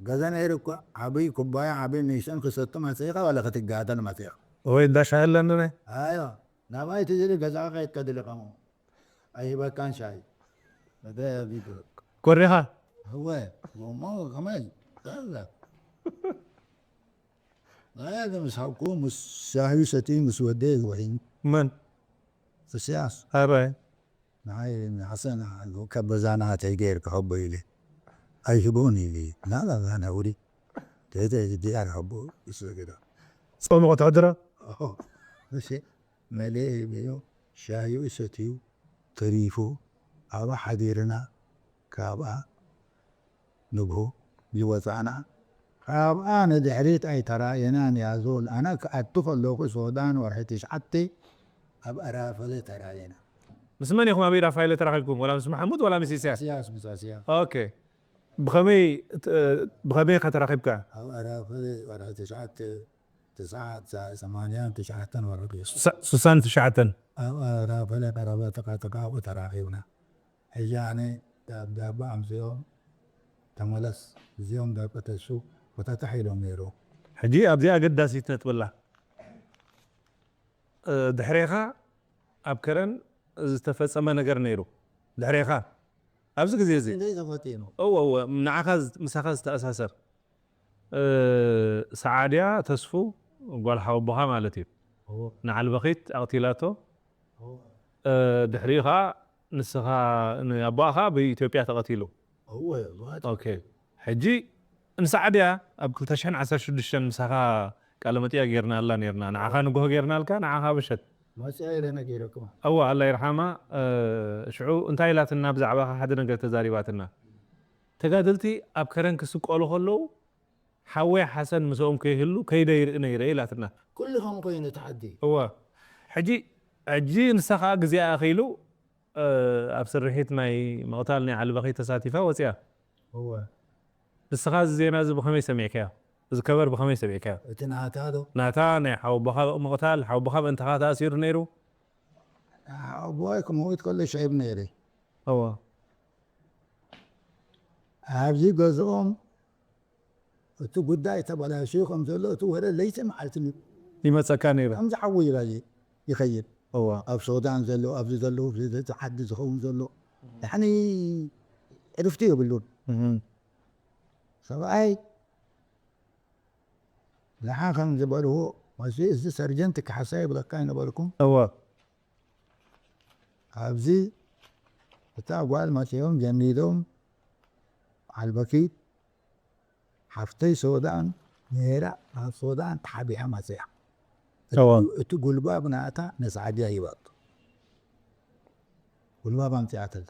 ገዛ ነይሩ እኳ ዓብይ ኩባያ ዓብይ ሚሽን ክሰቱ መፅኢኻ ዋላ ክትጋደል መፅኢኻ ወይ እንዳ ሻሂ ኣለኒ ናይ ኣዮ ናባይ ትዝሊ ገዛኻ ከይትከድልኻ ኣይበቃን ሻሂ በደ ቢዱ ኮሪኻ هو وما كمان لا لا لا هذا مش حقه مش شاهي شتي مش وديه وحين መን في السياسة ኣባይ معاي حسن كبزانا تيجير كحب إلي أي هبوني لي لا لا لا أنا أوري تيجي دي أنا حبه بس كده ጾም ክትሕድሮ እሺ መሌ ብዮ ሻሂ ይሰትዩ ተሪፉ ኣብኣ ሓዲርና ካብኣ ንግሆ ዝወፃእና ካብኣ ንድሕሪት ኣይተራየናን ያዞል ኣነ ክኣቱ ከለኩ ሶዳን ወርሒ ትሽዓተ ኣብ ኣራፈለ ተራየና ምስ መን ኢኹም ኣብ ኢራፋይለ ተራኺብኩም ወላ ምስ መሓሙድ ወላ ምስ ኢሳያስ ስያስ ምሳስያ ኦኬ ብኸመይ ብኸመይ ኢኻ ተራኺብካ ኣብ ኣራፈለ ወርሒ ትሽዓተ ትስዓት ሰማንያን ትሽዓተን ወረዱ ስሳን ትሽዓተን ኣብ ኣራፈለ ቀረበ ተቃተቃቁ ተራኺብና ሕጂ ኣነ ዳብዳባ ኣምፅኦም ተመለስ እዚኦም ደቂ ተሱ ወተታሕ ኢሎም ነይሩ ሕጂ ኣብዚ ኣገዳሲት ነጥብላ ድሕሬኻ ኣብ ከረን ዝተፈፀመ ነገር ነይሩ ድሕሬኻ ኣብዚ ግዜ እዚ እንደይ ተፈጢኑ እወ እወ ንዓኻ ምሳኻ ዝተኣሳሰር ሰዓድያ ተስፉ ጓል ሓወቦኻ ማለት እዩ ንዓልበኺት ኣቕቲላቶ ድሕሪኡ ከዓ ንስኻ ንኣቦኣኻ ብኢትዮጵያ ተቐቲሉ እወ ኦኬ ሕጂ ንሰዓድያ ኣብ ክልተ ሽሕን ዓሰርተ ሽዱሽተን ምሳኻ ቃለ መጥያ ጌርና ኣላ ኔርና ንዓኻ ንጎሆ ጌርናልካ ንዓኻ በሸት መፅያ ኢለ ነጊረኩም እዋ ኣላ ይርሓማ ሽዑ እንታይ ኢላትና ብዛዕባኻ ሓደ ነገር ተዛሪባትና ተጋደልቲ ኣብ ከረን ክስቀሉ ከለዉ ሓወይ ሓሰን ምስኦም ከይህሉ ከይደ ይርኢ ነይረ ኢላትና ኩሉ ከም ኮይኑ ተዓዲ እዋ ሕጂ ሕጂ ንሳ ከዓ ግዜኣ ኣኺሉ ኣብ ስርሒት ናይ ምቕታል ናይ ዓልበኺ ተሳቲፋ ወፂኣ እወ ንስኻ እዚ ዜና እዚ ብኸመይ ሰሚዕካዮ እዚ ከበር ብኸመይ ሰሚዕካዮ እቲ ናታ ዶ ናታ ናይ ሓወቦኻ ምቕታል ሓወቦኻ ምእንታኻ ተኣሲሩ ነይሩ ኣቦይ ክመውት ከሎ ሸይብ ነይረ እወ ኣብዚ ገዝኦም እቲ ጉዳይ ተበላሽዩ ከም ዘሎ እቲ ወረ ለይቲ መዓልቲ ይመፀካ ነይሩ ከምዚ ዓው ይላል ይኸይድ እወ ኣብ ሶዳን ዘሎ ኣብዚ ዘሎ ዓዲ ዝኸውን ዘሎ ያኒ ዕርፍቲ የብሉን እህም። ሰብኣይ ንሓ ከም ዝበልዎ መሲ እዚ ሰርጀንት ክሓሳ ይብለካ ይነበርኩም እወ ኣብዚ እታ ጓል መፂኦም ጀኒዶም ዓልበኪት ሓፍተይ ሶዳን ነይራ ናብ ሶዳን ተሓቢኣ መፅያ እወ እቲ ጉልባብ ናታ ነፃዓድያ ይበል ጉልባብ ኣምፅኣተላ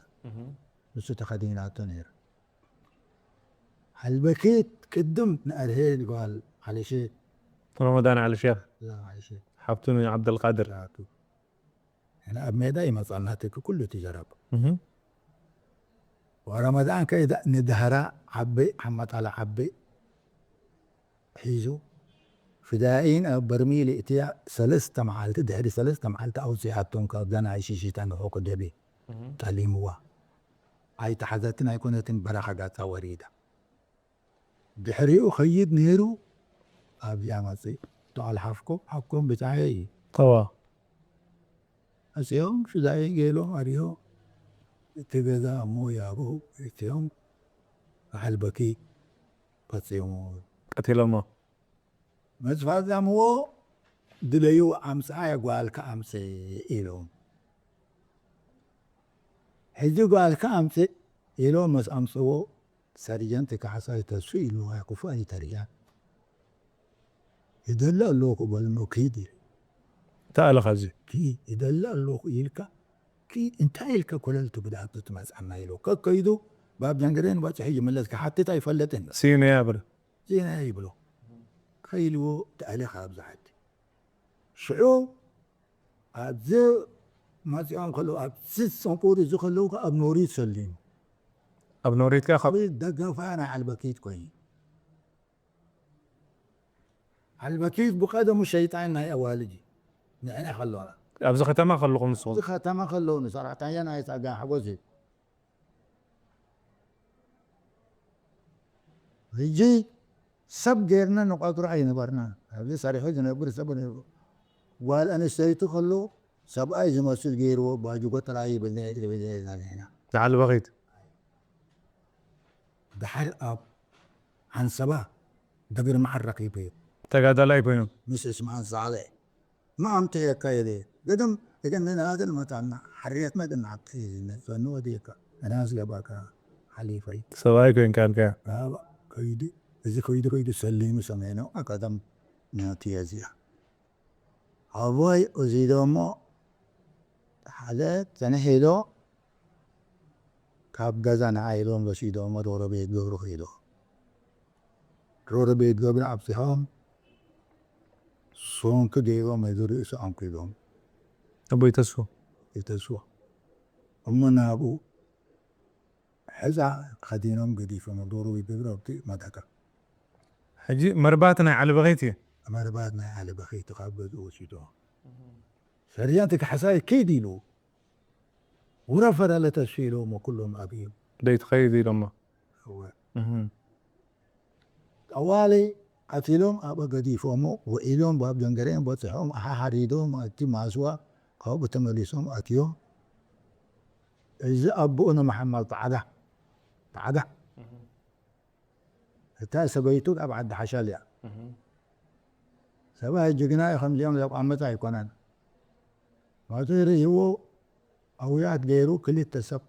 ንሱ ተኸዲናቶ ነይሩ ዓልበኪት ቅድም ንኣድሄ ጓል ሓሊሺ ረመዳን ዓሊ ሼኽ፣ لا عايشة ሓብቱ ንዓብደልቃድር። ذاته. أنا أب ميدا يمصلنا تك كل تجرب. እህ። ورمضان كيدا ندهرا عبي حمد على عبي حيزو فدائين أب برميل اتيا سلسة معالت دهري سلسة معالت أو سياتون كابدان عايشي شيتان حوك دبي تعليموا. أي تحذتنا يكون يتم برا حاجات وريدة. ድሕሪኡ ኸይድ ነይሩ። ኣብዚኣ መፅእ ተዓል ሓፍኮ ሓፍኮም ብፃየ እዩ ጠዋ ኣፅኦም ሽዛይ ገይሎም ኣሪሆ እቲ ገዛ እሞ ያቡ እትዮም በዓል በኪ ፈፂሙ ቀቲሎሞ። መፅፋዛምዎ ድለዩ ኣምፅኣ የጓልካ ኣምፅ ኢሎም ሕጂ ጓልካ ኣምፅእ ኢሎም መስ ኣምፅዎ ሰርጀንት ካሕሳይ ተሱ ኢሉ ኣይኩፉ ኣይተርያ ይደለ ኣለኹ በልሞ ኪድ ኢሉ እንታይ ኣለኻ እዚ? ኪድ ይደለ ኣለኹ ኢልካ ኪድ እንታይ ኢልካ ኮለል ትብልኣቱ ትመፅኣና ኢሉ ከከይዱ ባብ ጀንግሬን ባፅሑ ይምለስ ክሓትት ኣይፈለጥን ሲነ ያብር ዜና ይብሎ ከይልዎ ተኣለ ካብ ዝሓት ሽዑ ኣብዚ መፂኦም ከለዉ ኣብ ስስ ሰንቁር እዚ ከለዉ ኣብ ኖሪት ሰሊሙ ኣብ ኖሪት ከ ካብ ደገፋ ናይ ዓልበኪት ኮይኑ ዓልበኪት ብቀደሙ ሸይጣን ናይ ኣዋልድ እዩ ንሕና ከለና ኣብዚ ከተማ ከለኹም ንስኹም እዚ ከተማ ከለዉ ንሰራሕተኛ ናይ ፀጋ ሓጎስ እዩ ሕጂ ሰብ ገይርና ንቆፅሮ ኣይነበርና ኣብዚ ሰሪሑ ዝነብር ሰብ ነይሩ ጓል ኣንስተይቲ ከሎ ሰብኣይ ዝመስል ገይርዎ ባጅጎ ጥራይ ይብል ነይሩ ኢና ንዓልበኺት ድሓር ኣብ ሓንሰባ ደብር መዓር ረኺቡ እዩ ተጋዳላይ ኮይኑ ምስ እስማን ሳለ ማምተ የካየደ ገደም እገን ንናገር መታና ሓርየት መግን ዓብቲ ነጸኑ ወዲካ እናስ ገባካ ሓሊፈይ ሰብኣይ ኮይንካ ኣልካ ከይዱ እዚ ከይዱ ከይዱ ሰሊሙ ሰሜኑ ኣቀደም ነቲ የዚያ ኣቦይ እዚ ደሞ ሓደ ተነሒዶ ካብ ገዛ ንዓይሎም ወሲዶሞ ዶሮ ቤት ገብሩ ኺዶ ዶሮ ቤት ገብሩ ኣብፂሖም ሶንክ ገይሮም እዚ ርእሱ ኣንኪሎም ኣቦይ ተስፎ ይተስፎ እሞ ናብኡ ሕዛ ከዲኖም ገዲፎም ዶሮ ቤት ገብሩ ኣብቲ መደቀ ሕጂ መርባት ናይ ዓሊ በኸይቲ እዩ መርባት ናይ ዓሊ በኸይቲ ካብ ገዝኡ ወሲዶ ሰርያንቲ ካሕሳይ ኪድ ኢሉ ውረፈረ ለተስፊ ኢሎሞ ኩሎም ኣብዮም ደይትኸይድ ኢሎሞ ጠዋሊ ቀቲሎም ኣብ ገዲፎሞ ውዒሎም ባብ ደንገሬን በፅሖም ኣሓሓሪዶም እቲ ማስዋ ካብኡ ተመሊሶም ኣትዮም እዚ ኣቦኡ ንመሓመድ ጣዕዳ ጣዕዳ እታ ሰበይቱ ኣብ ዓዲ ሓሻል እያ ሰብኣይ ጅግና እዩ ከምዚኦም ዘቋምጥ ኣይኮነን ማቱ ርእይዎ ኣውያት ገይሩ ክልተ ሰብ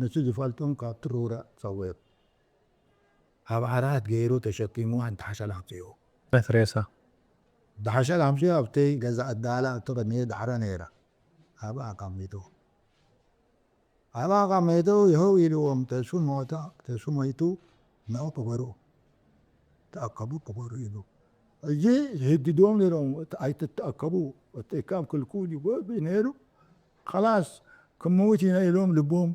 ነቲ ዝፈልጦም ካብ ትሩረ ፀዊሩ ኣብ ዓራት ገይሩ ተሸኪሙ ሓንቲ ሓሻል ኣምፅኡ ነቲ ሬሳ እቲ ሓሻል ኣምፅኡ ኣብቲ ገዛ ኣዳላ እቲ ቅድሚ ዳዕረ ነይራ ኣብኣ ኣቀሚጡ ኣብኣ ኣቀሚጡ ይኸው ኢልዎም ተሱ ሞታ ተሱ ሞይቱ ንዑ ቅበሩ ተኣከቡ ቅበሩ ኢሉ ሕጂ ዝህድድዎም ነይሮም ኣይትተኣከቡ እቲ ካብ ክልኩል ይጎቢ ነይሩ ከላስ ክምውት ኢና ኢሎም ልቦም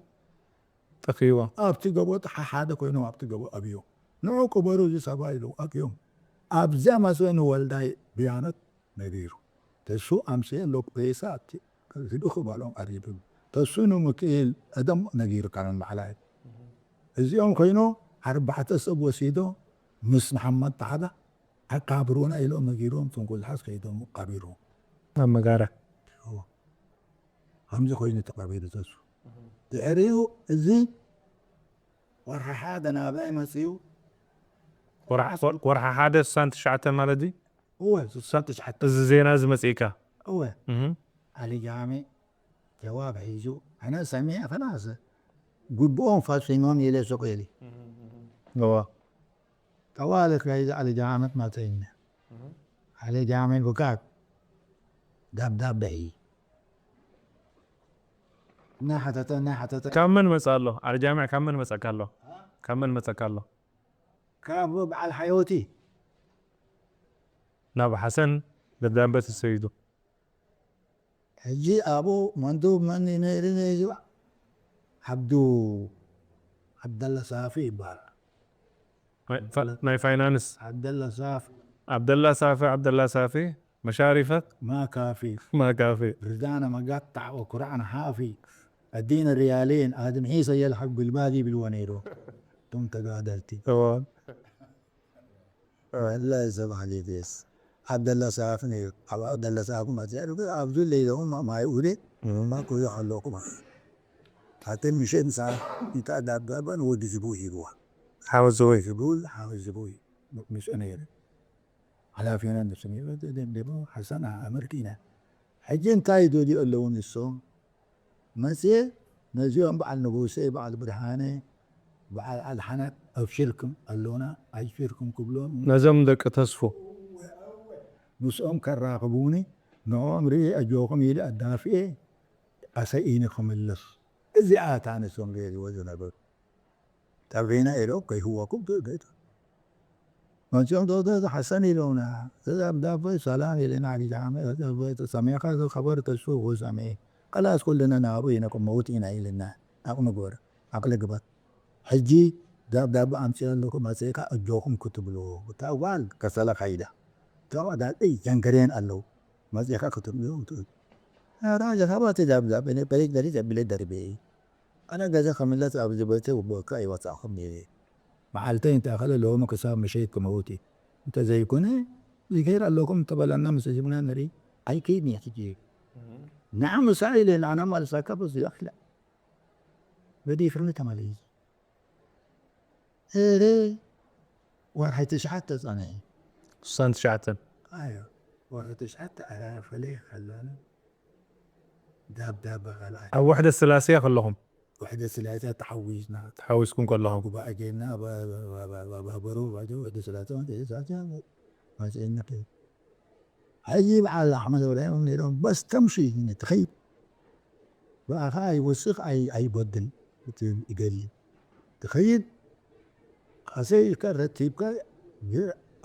ጠፊዎ ኣብቲ ገቦ ሓደ ኮይኖም ኣብቲ ገቦ ኣብዮም ንዑ ቅበሩ እዚ ሰባ ኢሉ ኣብዮም ኣብዚኣ ማስበ ንወልዳይ ብያነት ነጊሩ ተሱ ኣምስየ ሎክ ሬሳ ኣብቲ ዝድኹ ባሎም ኣሪዱ ተሱ ንምክኢል እደም ነጊሩ ካን በዓላይ እዚኦም ኮይኑ ኣርባዕተ ሰብ ወሲዶ ምስ ንሓመድ ተሓዳ ኣካብሩና ኢሎም ነጊሮም ትንኩልሓስ ከይዶም ቀቢሩ ኣብ መጋረ ከምዚ ኮይኑ ተቐቢሩ ተሱ ድሕሪኡ እዚ ወርሒ ሓደ ናብኣ መፅኡ ወርሓ ሓደ ስሳን ትሽዓተ ማለት ድዩ እወ ስሳን ትሽዓተ እዚ ዜና እዚ መፅእካ እወ እህ። ኣሊ ጃሚ ጀዋብ ሒዙ ኣነ ሰሚዐ ከላስ ጉብኦም ፈፂሞም ኢለ ሱቕ ኢሊ እዋ ጠዋለ ከይዛ ኣሊ ጃመት ማተይነ ኣሊ ጃመት ብቃት ደብዳቤ ሒ እናሓተተ እናሓተተ ካብ መን መፅእ ኣሎ ኣሊ ጃምዕ ካብ መን መፀካ ኣሎ ካብ መን መፀካ ኣሎ ካብ በዓል ሓየወቲ ናብ ሓሰን ደብዳበ ተሰይዱ። ሕጂ ኣብኡ መንዱብ መን እዩ ነይሩ? ነይሩ ዓብዱ ዓብደላ ሳፊ ይበሃል። ናይ ፋ- ናይ ፋይናንስ ዓብደላ ሳፊ ዓብደላ ሳፊ ዓብደላ ሳፊ መሻሪፈት ማካፊ ማካፊ ርዛነ መጋጣዕ ወኩራዕን ሓፊ ኣዲነ ርያሌን ኣድም ሒሰ የልሓግ ጉልባድ ይብልዎ ነይሩ። እቶም ተጋደልቲ እዎ ወላሂ ሰብ ሓሊፍስ ዓብደላ ሰዓፍ ነይሩ። ኣብ ዓብደላ ሰዓፍ መፅአ ኣብዚ ለይለኹም ማይ ውደ ማኩ ኣለኩም ኣተ ምሸት ሰዓት እንታ ዳብዳበን ወዲ ዝቡ ሂብዋ ሓወ ዝወይ ዝቡል ሓወ ዝቡ ምስኡ ነይሩ ሓላፊና ንሱ ነይሩ ደምደሞ ሓሳን ኣመርኪና ሕጂ እንታይ ይደልዩ ኣለዉ ንሶም መፅየ ነዚኦም በዓል ንጉሰ በዓል ብርሃነ በዓል ኣድሓነት ኣብሽርኩም ኣሎና ኣይሽርኩም ክብሎም ነዞም ደቂ ተስፉ ምስኦም ከራኽቡኒ ንኦም ርኢ ኣጆኹም ኢለ ኣዳፍኤ ኣሰኢኒ ክምልስ እዚኣ እታ ንሶም ገይርዎ ዝነበሩ ጠፊእና ኢሎም ከይህወኩም ትእገቱ መፂኦም ዶዶ ሓሰን ኢሎምና እዛ ብዳቦ ሰላም ኢልና ጊዜ ሰሜኻ ከበር ተስፉ ሰሜ ቀላስ ኩልና ናብኡ ኢና ክመውት ኢና ኢልና ኣቕሚ ግበር ኣቕሊ ግበር ሕጂ ዳብዳብ ኣምፅኦ ኣለኩ መፅእካ ኣጆኹም ክትብሉ እታ ጓል ከሰለ ከይዳ ተቐዳቂ ጀንገሬን ኣለዉ መፅእካ ክትብሉ ትብል ራጀ ካባቲ ዳብዳብ በሬት በሬት ዘብለ ደርቤ ኣነ ገዛ ከምለት ኣብ ዝበተ ወቦካ ይወፃኹም ነይረ መዓልተይ እንተኣኸለ ሎሚ ክሳብ ምሸት ክመውት እዩ እንተዘይኮነ ይከይድ ኣለኩም ተበላና ምስ ህዝብና ንርኢ ኣይከይድን እየ ሕጂ ንዓ ምሳዕ ኢለ ንዓና ማልሳካ በዚ ኣኽላ በዲፍርኒ ተመለስ እረ ወርሒ ትሽዓተ ጸንሐ ስሳን ትሽዓተን ኣዮ ወርሒ ትሽዓተ ኣፈለይ ከለና ዳብዳብ በቐልዓ ኣብ ውሕደት ስላሴ ከለኹም ውሕደት ስላሴ ተሓዊስና ተሓዊስኩም ከለኹም ጉባኤ ጌርና ባበሩ ውሕደት ስላሴ መፅእና ሕጂ በዓል ኣሕመድ ወላዮም ነይሮም በስተምሺ ትኸይድ ብኣኻ ኣይወስኽ ኣይጎድል ይገሊ ትኸይድ ካሰይ ከረቲብካ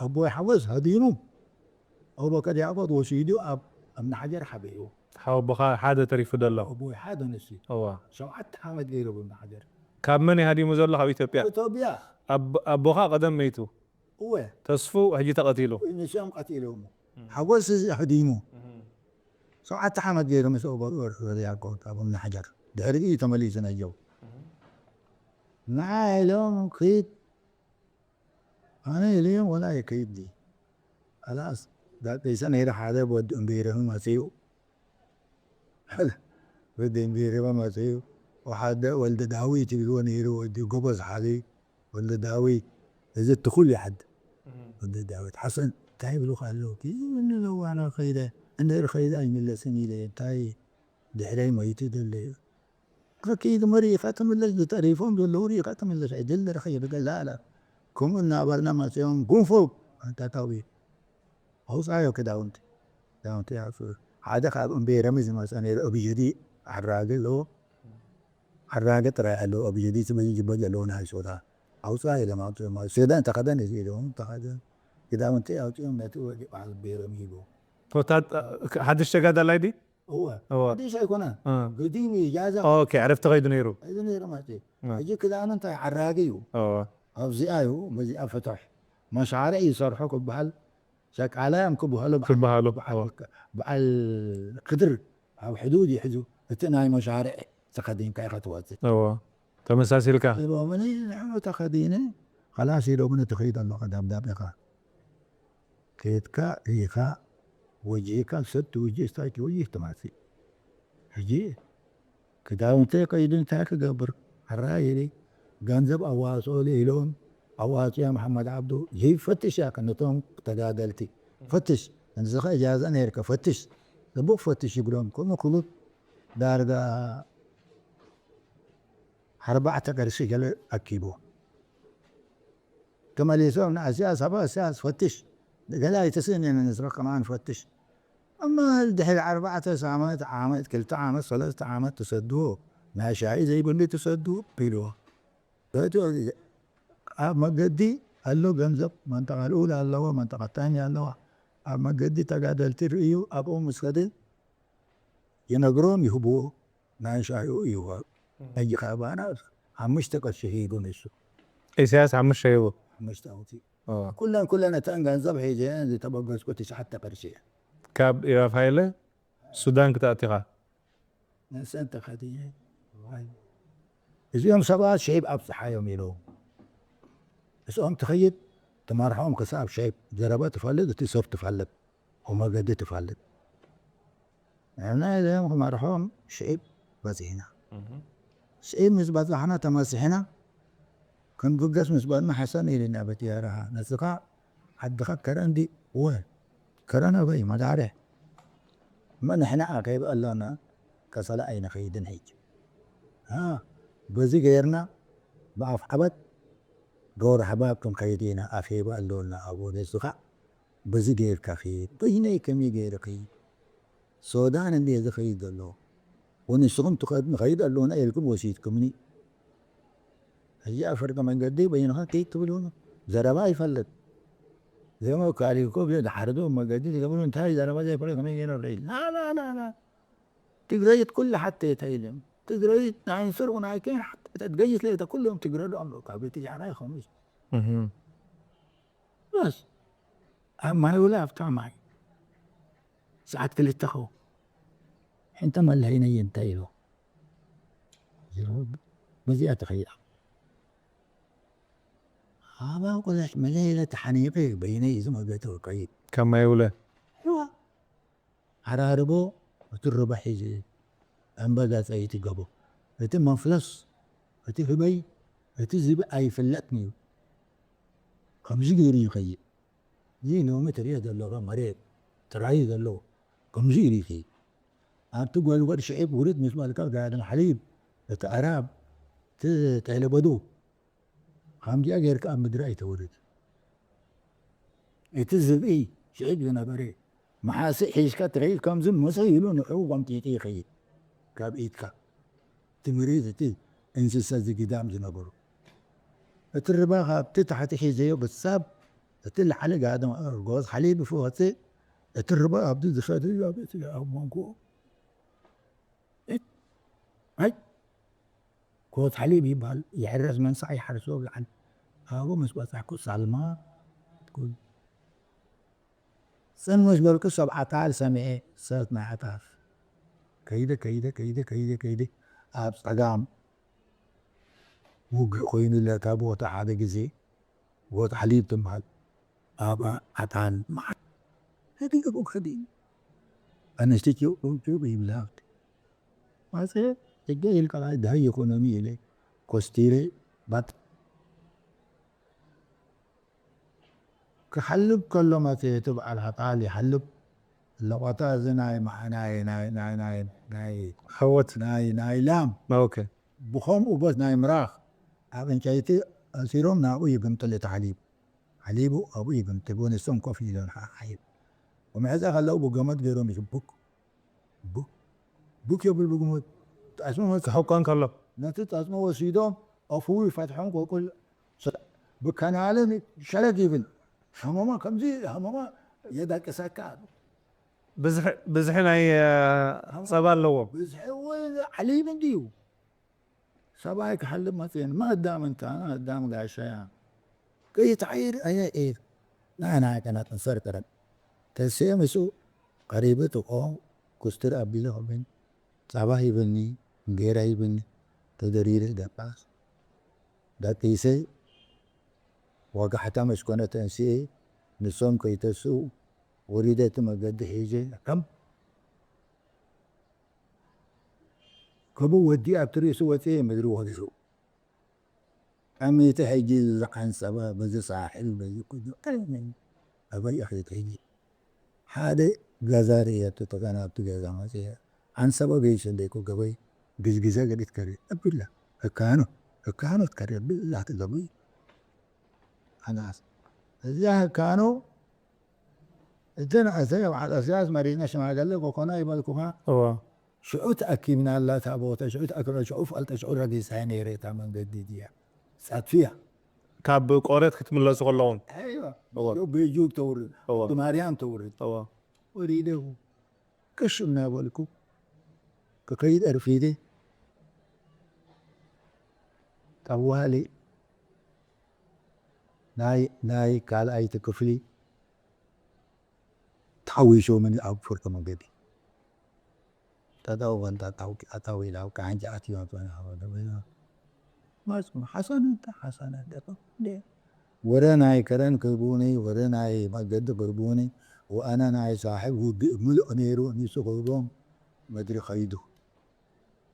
ኣቦይ ሓወስ ሃዲኑ ኣቡበከር ያዕቆብ ወሲዱ ኣብ ኣብኒ ሓጀር ሓበይዎ ሓወቦኻ ሓደ ተሪፉ ዘሎ ኣቦይ ሓደ ንሲ እዋ ሸውዓተ ዓመት ገይሩ ብእብኒ ሓጀር ካብ መን ይሃዲሙ ዘሎ ካብ ኢትዮጵያ ኢትዮጵያ ኣቦኻ ቀደም መይቱ እወ ተስፉ ሕጂ ተቐቲሉ ንሶም ቀቲሎም ሓጎስ እዚ ኣሕዲሙ ሸውዓተ ዓመት ገይሩ ምስ ኦበርወር ያቆብ ካብ እምኒ ሓጀር ድሕሪ እዩ ተመሊሱ ነጀው ንዓ ኢሎም ክድ ኣነ ኢልዮም ወላ ይከይድ ኣላስ ዳቀይሰ ነይረ ሓደ ወዲ እምበይረሚ መፅኡ ወዲ እምበይረሚ መፅኡ ሓደ ወልደ ዳዊት ይብልዎ ነይሩ ወዲ ጎበዝ ሓሊ ወልደ ዳዊት እዚ ትኹል ይሓድ ወልደ ዳዊት ሓሰን እንታይ ይብሉካ ኣለዉ ለዋና ከይደ እንድሕር ከይደ ኣይምለስን ኢለ እንታይ ድሕረይ መይቱ ደለዩ ረኪድ መሪኻ ትምለስ ዝተሪፎም ዘለዉ ሪኻ ትምለስ ዕድል ረኺብ ገላ ኣላ ከምኡ እናበልና መፅኦም ጉንፎ ኣንታታዊ ኣውፃዮ ክዳውንቲ ክዳውንቲ ሓደ ካብ እምቤረሚ ዝመፀ ነይሩ ኣብጀዲ ሓራጊ ኣለዎ ሓራጊ ጥራይ ኣለዎ ኣብጀዲ ትበይ ጅበ ዘለዉ ናይ ሶዳ ኣውፃዮ ለማውፅኦም ሶዳ እንተኸደን እዚ ኢሎም ተኸደን ክዳውንቲ ኣውፅኦም ነቲ ወዲ በዓል ቤረሚ ሂቦ ሓድሽ ተጋዳላይ ዲ እወ እወ። ሓድሽ ኣይኮነ እ። ግዲም እዩ ጃዛ ኦኬ ዕረፍቲ ከይዱ ነይሩ እዚ ነይሩ ማለት እዩ። እ። ሕጂ ክዳኑ እንታይ ሓራጊ እዩ እወ። ኣብዚኣ እዩ በዚኣ ፍትሕ መሻርዕ ይሰርሑ ክበሃል ሸቃላዮም ክበሃሉ በዓል- ክበሃሉ በዓል- እወ። በዓል ክድር ኣብ ሕዱድ ይሕዙ እቲ ናይ መሻርዕ ተኸዲንካ ኢኻ ትወፅእ እወ ተመሳሲልካ ሎምኒ ንዕኡ ተኸዲነ ኸላስ ኢሎምኒ ትኸይድ ኣለኻ ዳብዳብ ኢኻ ከድካ ሪኢኻ ወጂህካ ሰብ ትውጅህ ስታይ ትውጅህ ትማሲ ሕጂ ክዳውንተይ ቀይዱ እንታይ ክገብር ሕራይ ኢሊ ገንዘብ ኣዋፅኦሉ ኢሎም ኣዋፅዮ መሓመድ ዓብዱ ይፈትሽ እያ ነቶም ተጋደልቲ ፈትሽ እንስኻ እጃዛ ነይርካ ፈትሽ ፅቡቅ ፈትሽ ይብሎም ከምኡ ክብል ዳርጋ ኣርባዕተ ቅርሺ ገለ ኣኪቡ ተመሊሶም ንኣስያስ ኣባ ኣስያስ ፈትሽ ገለ ኣይተስእንን ንስኻ ከማን ፈትሽ እማ ድሕሪ ኣርባዕተ ሳመት ዓመት ክልተ ዓመት ሰለስተ ዓመት ትሰድዎ ናይ ሻሂ ዘይብሉ ትሰድዎ ኢልዎ በቲ ኣብ መገዲ ኣሎ ገንዘብ መንጠቃ ልኡል ኣለዎ መንጠቃ ታኛ ኣለዋ ኣብ መገዲ ተጋደልቲ ርእዩ ኣብኡ ምስ ከደ ይነግሮም ይህብዎ። ናይ ሻሂኡ ይህቦ። ሕጂ ካብ ኣና ሓሙሽተ ቅርሺ ሂቡ ንሱ። ኢሳያስ ሓሙሽተ ሂቡ። ሓሙሽተ ኣውፂኡ። ኩለን ኩለን እተን ገንዘብ ሒዘ ዝተበገስኩ ትሽዓተ ቅርሺ እየ። ካብ ኢራፋይለ ሱዳን ክትኣቲኻ። ንሰን ተኸዲነ እዚኦም ሰባት ሸይብ ኣብፅሓዮም ኢሉ። እዚኦም ትኸይድ ትመርሖም ክሳብ ሸይብ ዘረባ ትፈልጥ እቲ ሰብ ትፈልጥ ብመገዲ ትፈልጥ። ንሕና እዚኦም ክመርሖም ሸይብ በፂሕና። ሸይብ ምስ በፃሕና ተመሲሕና ክንብገስ ምስ በልና ሓሰን ኢልና በቲ ያረኻ ነስኻ ዓድኻ ከረን ዲ ወ ከረን ኣበይ መዳርሕ መ ንሕና ኣኸይብ ኣሎና ከሰላ ኣይንኸይድን ሕጂ። በዚ ገይርና ብኣፍ ዓበት ዶር ሓባብ ክንኸይድ ኢና ኣኸይብ ኣሎና ኣብኡ ነስኻ በዚ ገይርካ ኸይድ በይነይ ከመይ ገይረ ኸይድ ሶዳን እንዲ ዝኸይድ ዘሎ ወንስኹም ትኸድ ንኸይድ ኣሎና ኢልኩም ወሲድኩምኒ። ሕጂ ኣብ ፍርቂ መንገዲ በይንኻ ከይድ ትብሉኒ ዘረባ ይፈልጥ ዘሞ ካሊኮ ብዮ ድሓርዶ መገዲ ትገብሩ እንታይ ዘረባ ዘይፈለ ከመይ ገይረ ርኢል ላላላላ ትግረይት ኩሉ ሓተየታ ኢሎም ትግረይት ናይ ስርቁ ናይ ከይን ሓተየታ ትገይት ለየተ ኩሎም ትግረ ዶ ኣለዉ ካብ ቤት ጃራ ይኸኑ በስ ኣብ ማይውላ ኣብታ ማይ ሰዓት ክልተ ኸው ሕንተ መለይነይ እንታይ ኢሎ በዚኣ ተኸይዳ ኣባ ቆለሽ መለይለ ተሓኒቐ በይነይ እዚ መገተ ከይድ ካብ ማይውለ ሕዋ ሓራርቦ እቲ ርባ ሒዘ እምበዛ ጸይቲ ገቦ እቲ መፍለስ እቲ ህበይ እቲ ዝብኢ ኣይፍለጥን እዩ። ከምዚ ገይሩ ይኸይድ። እዚ ሎሚ ትሪኦ ዘለኻ መሬት ጥራይ እዩ ዘለዎ። ከምዚ ኢሉ ይኸይድ። ኣብቲ ጎልጎል ሽዒብ ውርድ ምስ በልካ ጋድም ሓሊብ እቲ ኣራብ እቲ ጤለበዱ ከምዚኣ ጌርካ ኣብ ምድሪ ኣይተውርድ። እቲ ዝብኢ ሽዒብ ዝነበረ መሓሲ ሒዝካ ትኸይድ ከምዚ መሰ ኢሉ ንዕኡ ጎምጢጢ ይኸይድ ካብ ኢድካ። እቲ ምርኢት እቲ እንስሳ ዝግዳም ዝነበሩ እቲ ርባ ካብቲ ታሕቲ ሒዘዮ ክሳብ እቲ ላዕሊ ጋድም ጎዝ ሓሊብ ክወፅእ እቲ ርባ ኣብቲ ዝኸደ ኣብ እቲ ኣብ መንጎ ኣይ ኮት ሓሊብ ይበሃል ይሕረስ መንሳዕ ይሓርሶ ብልዓል ኣብኡ ምስ በፃሕኩ ሳልማ ትኩል ፅን ምስ በልኩ ሰብ ዓታል ሰሚዐ ሰት ናይ ዓታል ከይደ ከይደ ከይደ ከይደ ከይደ ኣብ ፀጋም ውግእ ኮይኑ ለታ ቦታ ሓደ ግዜ ጎት ሓሊብ ትበሃል ኣብኣ ዓታል መዓት ከዲኡ ከዲኡ ኣነስተይትዮ ይብላ ማፀ እገ ኢልካ ድሃይ ኢኮኖሚ ኢለ ኮስቲረ ባት ክሓልብ ከሎ ማፀ እቲ በዓል ዓጣል ይሓልብ ለቆታ እዚ ናይ መዓናይ ናይ ናይ ናይ ናይ ሓወት ናይ ናይ ላም ኦኬ ብኸምኡ ቦት ናይ ምራኽ ኣብ ዕንጨይቲ ኣሲሮም ናብኡ ይግምጥል እቲ ሓሊብ ሓሊቡ ኣብኡ ይግምጥል ወንሶም ኮፍ ኢሎም ሓሓይብ ወምሕዛ ከለዉ ብገመድ ገይሮም ይሽቡክ ቡክ ቡክ የብል ብግመድ ጣስሞ መስ ክሕቆን ከሎ ነቲ ጣስሞ ወሲዶም ኣፍኡ ይፈትሖም ቆቁል ብከናልን ሸለግ ይብል ሃመማ ከምዚ ሃመማ የዳቅሰካ ብዝሒ ናይ ጸባ ኣለዎም ብዝሒ እውን ዓሊም እንድዩ ሰብኣይ ክሓልብ መፅእን መህዳም እንታ መህዳም ጋሻያ ከይትዓይር ኣየ ኤር ናና ከና ጥንሰር ጥረን ተስየ ምስኡ ቀሪበ ጥቆ ኩስትር ኣቢለ ከብን ጸባ ሂብኒ እንጌራ ሂብኒ ተደሪረ ደቃስ ደቂሰ ወጋሕታ መስኮነ ተንስኤ ንሶም ከይተስኡ ወሪደ እቲ መገዲ ሒዘ ከም ክቡ ወዲ ኣብቲ ርእሱ ወፅየ ምድሪ ወሪሱ ቀሚቲ ሕጂ ዝዓንሰበ በዚ ሳሕል በዚ ኩሉ ኣበይ እኽልት ሕጂ ሓደ ገዛ ርእየቱ ተገና ኣብቲ ገዛ መፅየ ዓንሰበ ገይሱ እንደይኮ ገበይ ግዝግዘ ገዲት ከሪ እብላ እካኖ እካኖ ትከሪ ብላ ትገቡ ኣናስ እዚኣ እካኖ እተን ኣሰ በዓል እስያስ መሪና ሽማገለ ኮኮና ይበልኩኻ እዋ ሽዑ ተኣኪብና ኣላ እታ ቦታ ሽዑ ተኣኪብና ሽዑ ፈልጠ ሽዑ ረጊሳ ነይረ እታ መንገዲ ድያ ጸድፍያ ካብ ቆሬት ክትምለሱ ከለኹም? ኣይዋ ብእጁ ተውርድ፣ ብማርያም ተውርድ። ወሪደ ቀሽ እናበልኩ ክኸይድ ኣርፊደ። ጠዋሊ ናይ ካልኣይቲ ክፍሊ ተሓዊሶምን ኣብ ፍርቂ መገዲ ጠጠው በል። ኣታዊ ኢላ ኣብካ ሓንጂ ኣትዮ ኣትወና ሓወደ በይና። ማጽ ሓሳነ እንተ ሓሳነ እንተ እንደ ወረ ናይ ከረን ክህቡኒ፣ ወረ ናይ መገዲ ክህቡኒ፣ ወኣነ ናይ ሳሕብ ውግእ ምሉእ ነይሩ፣ ንሱ ክህቦም ምድሪ ኸይዱ።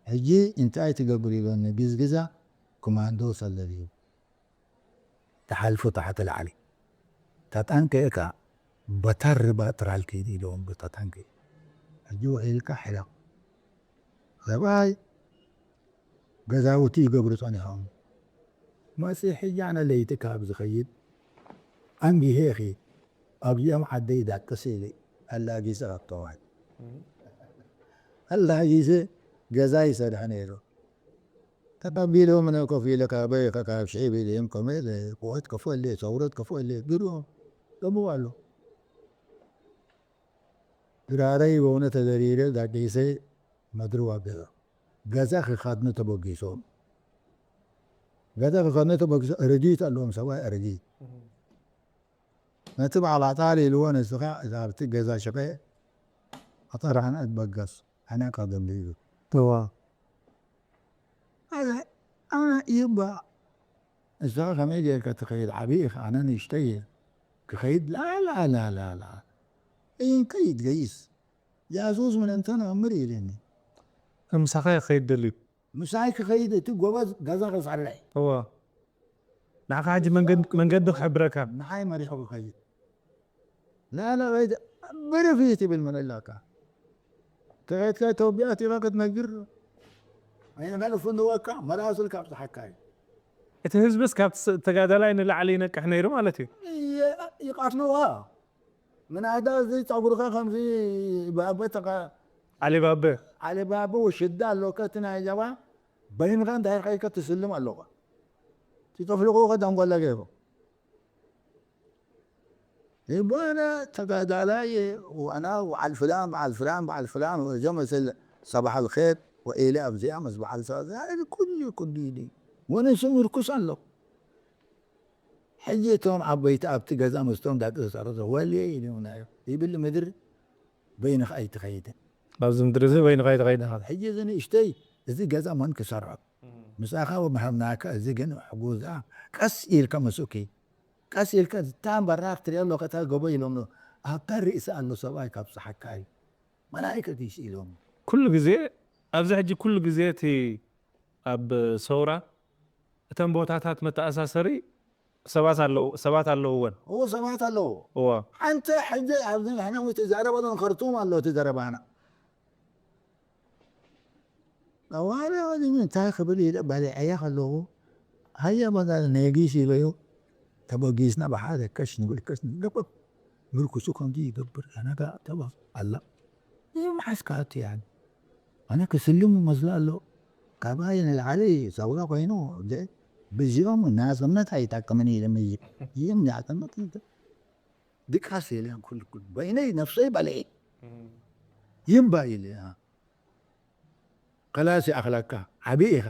ሕጂ እንታይ ትገብር ኢሎኒ፣ ግዝግዛ ኮማንዶ ሰለል እዩ። ተሓልፎ ታሕቲ ላዕሊ ተጠንቀእካ በታ ርባ ጥራል ከይድ ኢለዎም ብተጠንቀ ሕጂ ውዒልካ ሕለቕ ሰብኣይ ገዛውቲ ይገብሩ ጸኒሖም መጺ ሕጂ ኣነ ለይቲ ካብ ዝኸይድ ኣንጊሄ እኺ ኣብዚኦም ዓደይ ዳቅስ ኢለ ኣላጊሰ ካብተዋል ኣላጊሰ ገዛ ይሰርሐ ነይሩ ተቐቢሎም እነ ኮፍ ኢለ ካበይ ካብ ሽዒብ ኢለ እዮም ከመይ ኢለ ቁወት ከፎ ኢለ ሰውረት ከፎ ኢለ ግርኦም ገምዋ ኣሎ ድራረይ በውነ ተደሪረ ዳቂሰ መድሪ ዋገዘ ገዛ ክኻድኑ ተበጊሶም ገዛ ክኻድኑ ተበጊሶ እርዲት ኣለዎም ሰብኣይ እርዲት ነቲ በዓል ኣጣል ኢልዎ ንስኻ እዛ ኣብቲ ገዛ ሽቐ ኣጠራና ትበገስ ኣነ ቀደም ኢሉ እዋ ኣነ ኣነ ይባ እዛ ከመይ ጌርካ ትኸይድ ዓብዪ ኢኻ ኣነ ንእሽተይ እየ ክኸይድ ላላላላላ ይንከይድ ገይስ ያሱስ ምን እንተ ነእምር ኢልኒ ምሳኻ ክኸይድ ደልዩ ምሳይ ክኸይድ እቲ ጎበዝ ገዛ ክሰርሕ እዋ ንዓኻ ሕጂ መንገዲ ክሕብረካ ንሓይ መሪሑ ክኸይድ ላላ ብርፊ ትብል ምን ኣለካ ተኸይድካ ኢትዮጵያ እቲኻ ክትነግር ኣይነጋል ፍንወካ መላስልካ ኣብፅሓካ እዩ እቲ ህዝብስ ካብ ተጋዳላይ ንላዕሊ ይነቅሕ ነይሩ ማለት እዩ ይቃትልዋ ምናዳ እዚ ፀጉርካ ከምዚ ባበ ተቃ ዓሊባበ ዓሊባበ ወሽዳ ኣለካ እቲ ናይ ጀባ በይንካ እንታይ ርካይካ ትስልም ኣለካ ትጠፍልቁ ከዳንጓላ ገይሩ ይባና ተጋዳላይ ዋና በዓል ፍላን በዓል ፍላን በዓል ፍላን ወዘ መሰል ሰባሕ الخير ወኢለ ኣብዚኣ ምስ በዓል ኩሉ ኩሉ ኢሉ ወነሱ ምርኩስ ኣሎ ሕጂ እቶም ዓበይቲ ኣብቲ ገዛ ምስቶም ዳቂ ዝፀረዘ ወልየ ኢሉና ይብል ምድሪ በይንኻ ኣይትኸይድን ኣብዚ ምድሪ እዚ በይንኻ ኣይትኸይድን ሕጂ እዚ ንእሽተይ እዚ ገዛ መን ክሰርዖ ምሳኻ ወመሃብናካ እዚ ግን ሕጉዛ ቀስ ኢልካ መስኡኪ ቀስ ኢልካ ዝታን በራክ ትሪኦ ኣሎ ከታ ገቦ ኢሎም ኣብታ ርእሲ ኣሎ ሰብኣይ ካብ ፀሓካ እዩ መላይከት ይስኢሎም ኩሉ ግዜ ኣብዚ ሕጂ ኩሉ ግዜ እቲ ኣብ ሰውራ እተን ቦታታት መተኣሳሰሪ ሰባት ኣለውወን እዎ ሰባት ኣለዎ እዋ ሓንቲ ሕጂ ኣብዚ ንሕና ትዛረበሉ ንኸርትም ኣሎ እቲ ዘረባና ኣዋርያ እንታይ ክብል ኢለ በሊዐያ ከለኹ ሃየ መዛል ነጊስ ኢለዮ ተበጊስና ብሓደ ከሽ ንብል ከሽ ንገበር ምርኩሱ ከምዚ ይገብር ኣነጋ ተባ ኣላ ይመሓስካ እቲ ያን ኣነ ክስልም መስሎ ኣሎ ካባይ ንላዕሊ ሰውራ ኮይኑ ብዚኦም ናጽነት ኣይጠቅምን ኢለ ምዚ ይም ናጽነት ድቃስ የለን ኩሉ ኩሉ በይነይ ነፍሰይ በልዒ ይምባ ኢለ ከላሲ ኣኽላካ ዓብዪ ኢኻ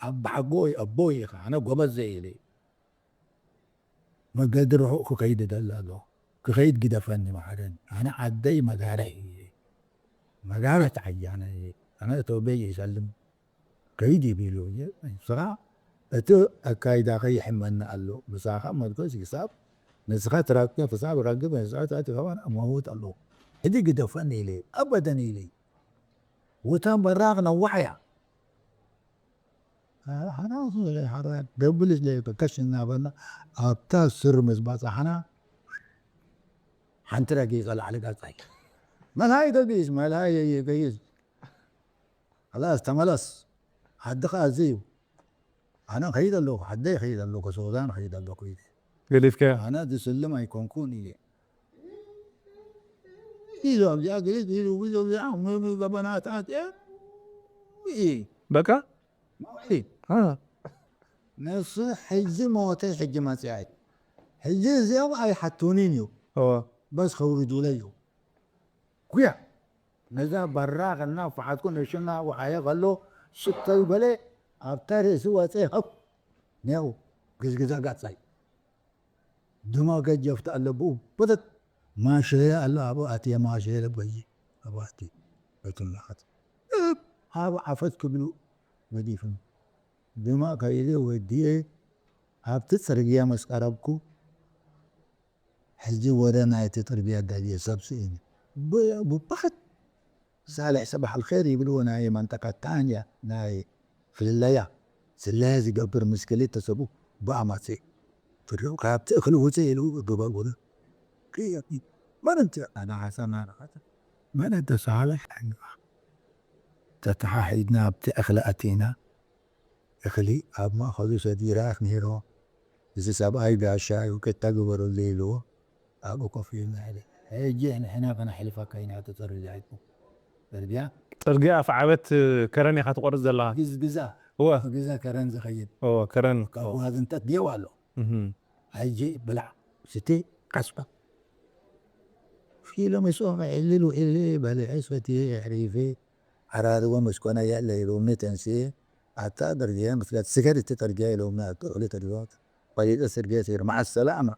ኣብ ብሓጎ ኣቦ ኢኻ ኣነ ጎበዝ ዘይ ኢለ መገዲ ርሑቕ ክኸይድ ደላ ኣሎ ክኸይድ ግደፈኒ ማዕረን ኣነ ዓደይ መጋርሕ እየ መጋርሕ ተዓያነ እየ ኣነ እተውበይ ይሰልም ከይድ ይቢሉ እየ ንስኻ እቲ ኣካይዳኸ ይሕመኒ ኣሎ ምሳኻ መድኮስ ክሳብ ንስኻ ትራክዮ ክሳብ ረግብ ንስኻ ትኸውን መውት ኣለዎ ሕጂ ግደፈኒ ኢለ ኣበደን ኢለ ውታ በራኽ ነዋሕያ ደብል ከሽ እናበልና ኣብታ ስር ምስ ባፃሕና ሓንቲ ረጊፀ ላዕሊ ጋፃይ መላይ ገጊስ መላይ ገጊስ خلاص ተመለስ ዓድኻ እዚ እዩ ኣነ ከይድ ኣለኹ ዓደይ ከይድ ኣለኹ ሱዳን ከይድ ኣለኹ ኢለ ገሊፍካ ኣነ ዝስልም ኣይኮንኩን ኢለ ኢሉ ኣብዚኣ ገሊት ኢሉ ብዙ ኣብዚኣ ገበናታት በቃ መውዒድ አ ንሱ ሕጂ ሞተ፣ ሕጂ መፅኣይ። ሕጂ እዚኦም ኣይሓቱንን እዩ። እወ በስ ከውርዱለይ እዩ። ጉያ ነዛ በራኽ እና ፋሓትኩ ነሽና ወሓየ ከሎ ሽተይ በለ ኣብታ ርእሲ ወፀ። ሀብ ኔው ግዝግዛ ጋፃይ ድማ ገጀፍቲ ኣለብኡ ብጥጥ ማሸለ ኣሎ። ኣብኡ ኣትየ ማሸለ በይ ኣብኡ ኣትየ በትላኸት ኣብ ዓፈት ክብሉ ገዲፍን ድማ ከይደ ወዲየ ኣብቲ ፅርግያ ምስ ቀረብኩ ሕጂ ወደ ናይቲ ጥርግያ ገሊኡ ሰብ ስኢኑ። ብ- ብባሕት ሳልሕ ሰባሕ ኣልኸይር ይብልዎ ናይ መንጠቃ ታንያ ናይ ፍልለያ ስለያ ዝገብር ምስ ክልተ ሰቡ ብኣማጽ ፍርው ካብቲ እኽሊ ውፅእ ኢሉ ግበርዎ። መን እንት ኣና ሓሳና ረኸት መን እንተ ሳልሕ ተተሓሒድና ኣብቲ እኽሊ ኣቲና እኽሊ ኣብ ማእኸሉ ሰዲራ ኣኽኒሮ፣ እዚ ሰብኣይ ጋሻ እዩ ክተግበረሉ ኢልዎ ኣብኡ ኮፍ ኢልና። ሕጂ ንሕና ከነሕልፈካ ኢና ተፀርጊዕኩም። ፅርግያ ፅርግያ ኣፍ ዓበት ከረን ኢኻ ትቆርፅ ዘለኻ። ግዝግዛ እወ ግዛ ከረን ዝኸይድ እወ ከረን ካብ ዋዝንተት ዴው ኣሎ። እህም። ሕጂ ብላዕ ስቲ ቀስባ ፊሎም ይፅኦም ዕልል ውዕል በልዐ ሰትየ ኣሕሪፈ ዓራርቦ መስኮና የለ ኢሎምኒ ተንስየ ኣታ ደርግያ ምፍለጥ ስገድ እቲ ጠርግያ ኢሎምኒ ኣብቲ እኽሊ ተድባት ቆሊጠ ስርገት ይር መዓስ ሰላም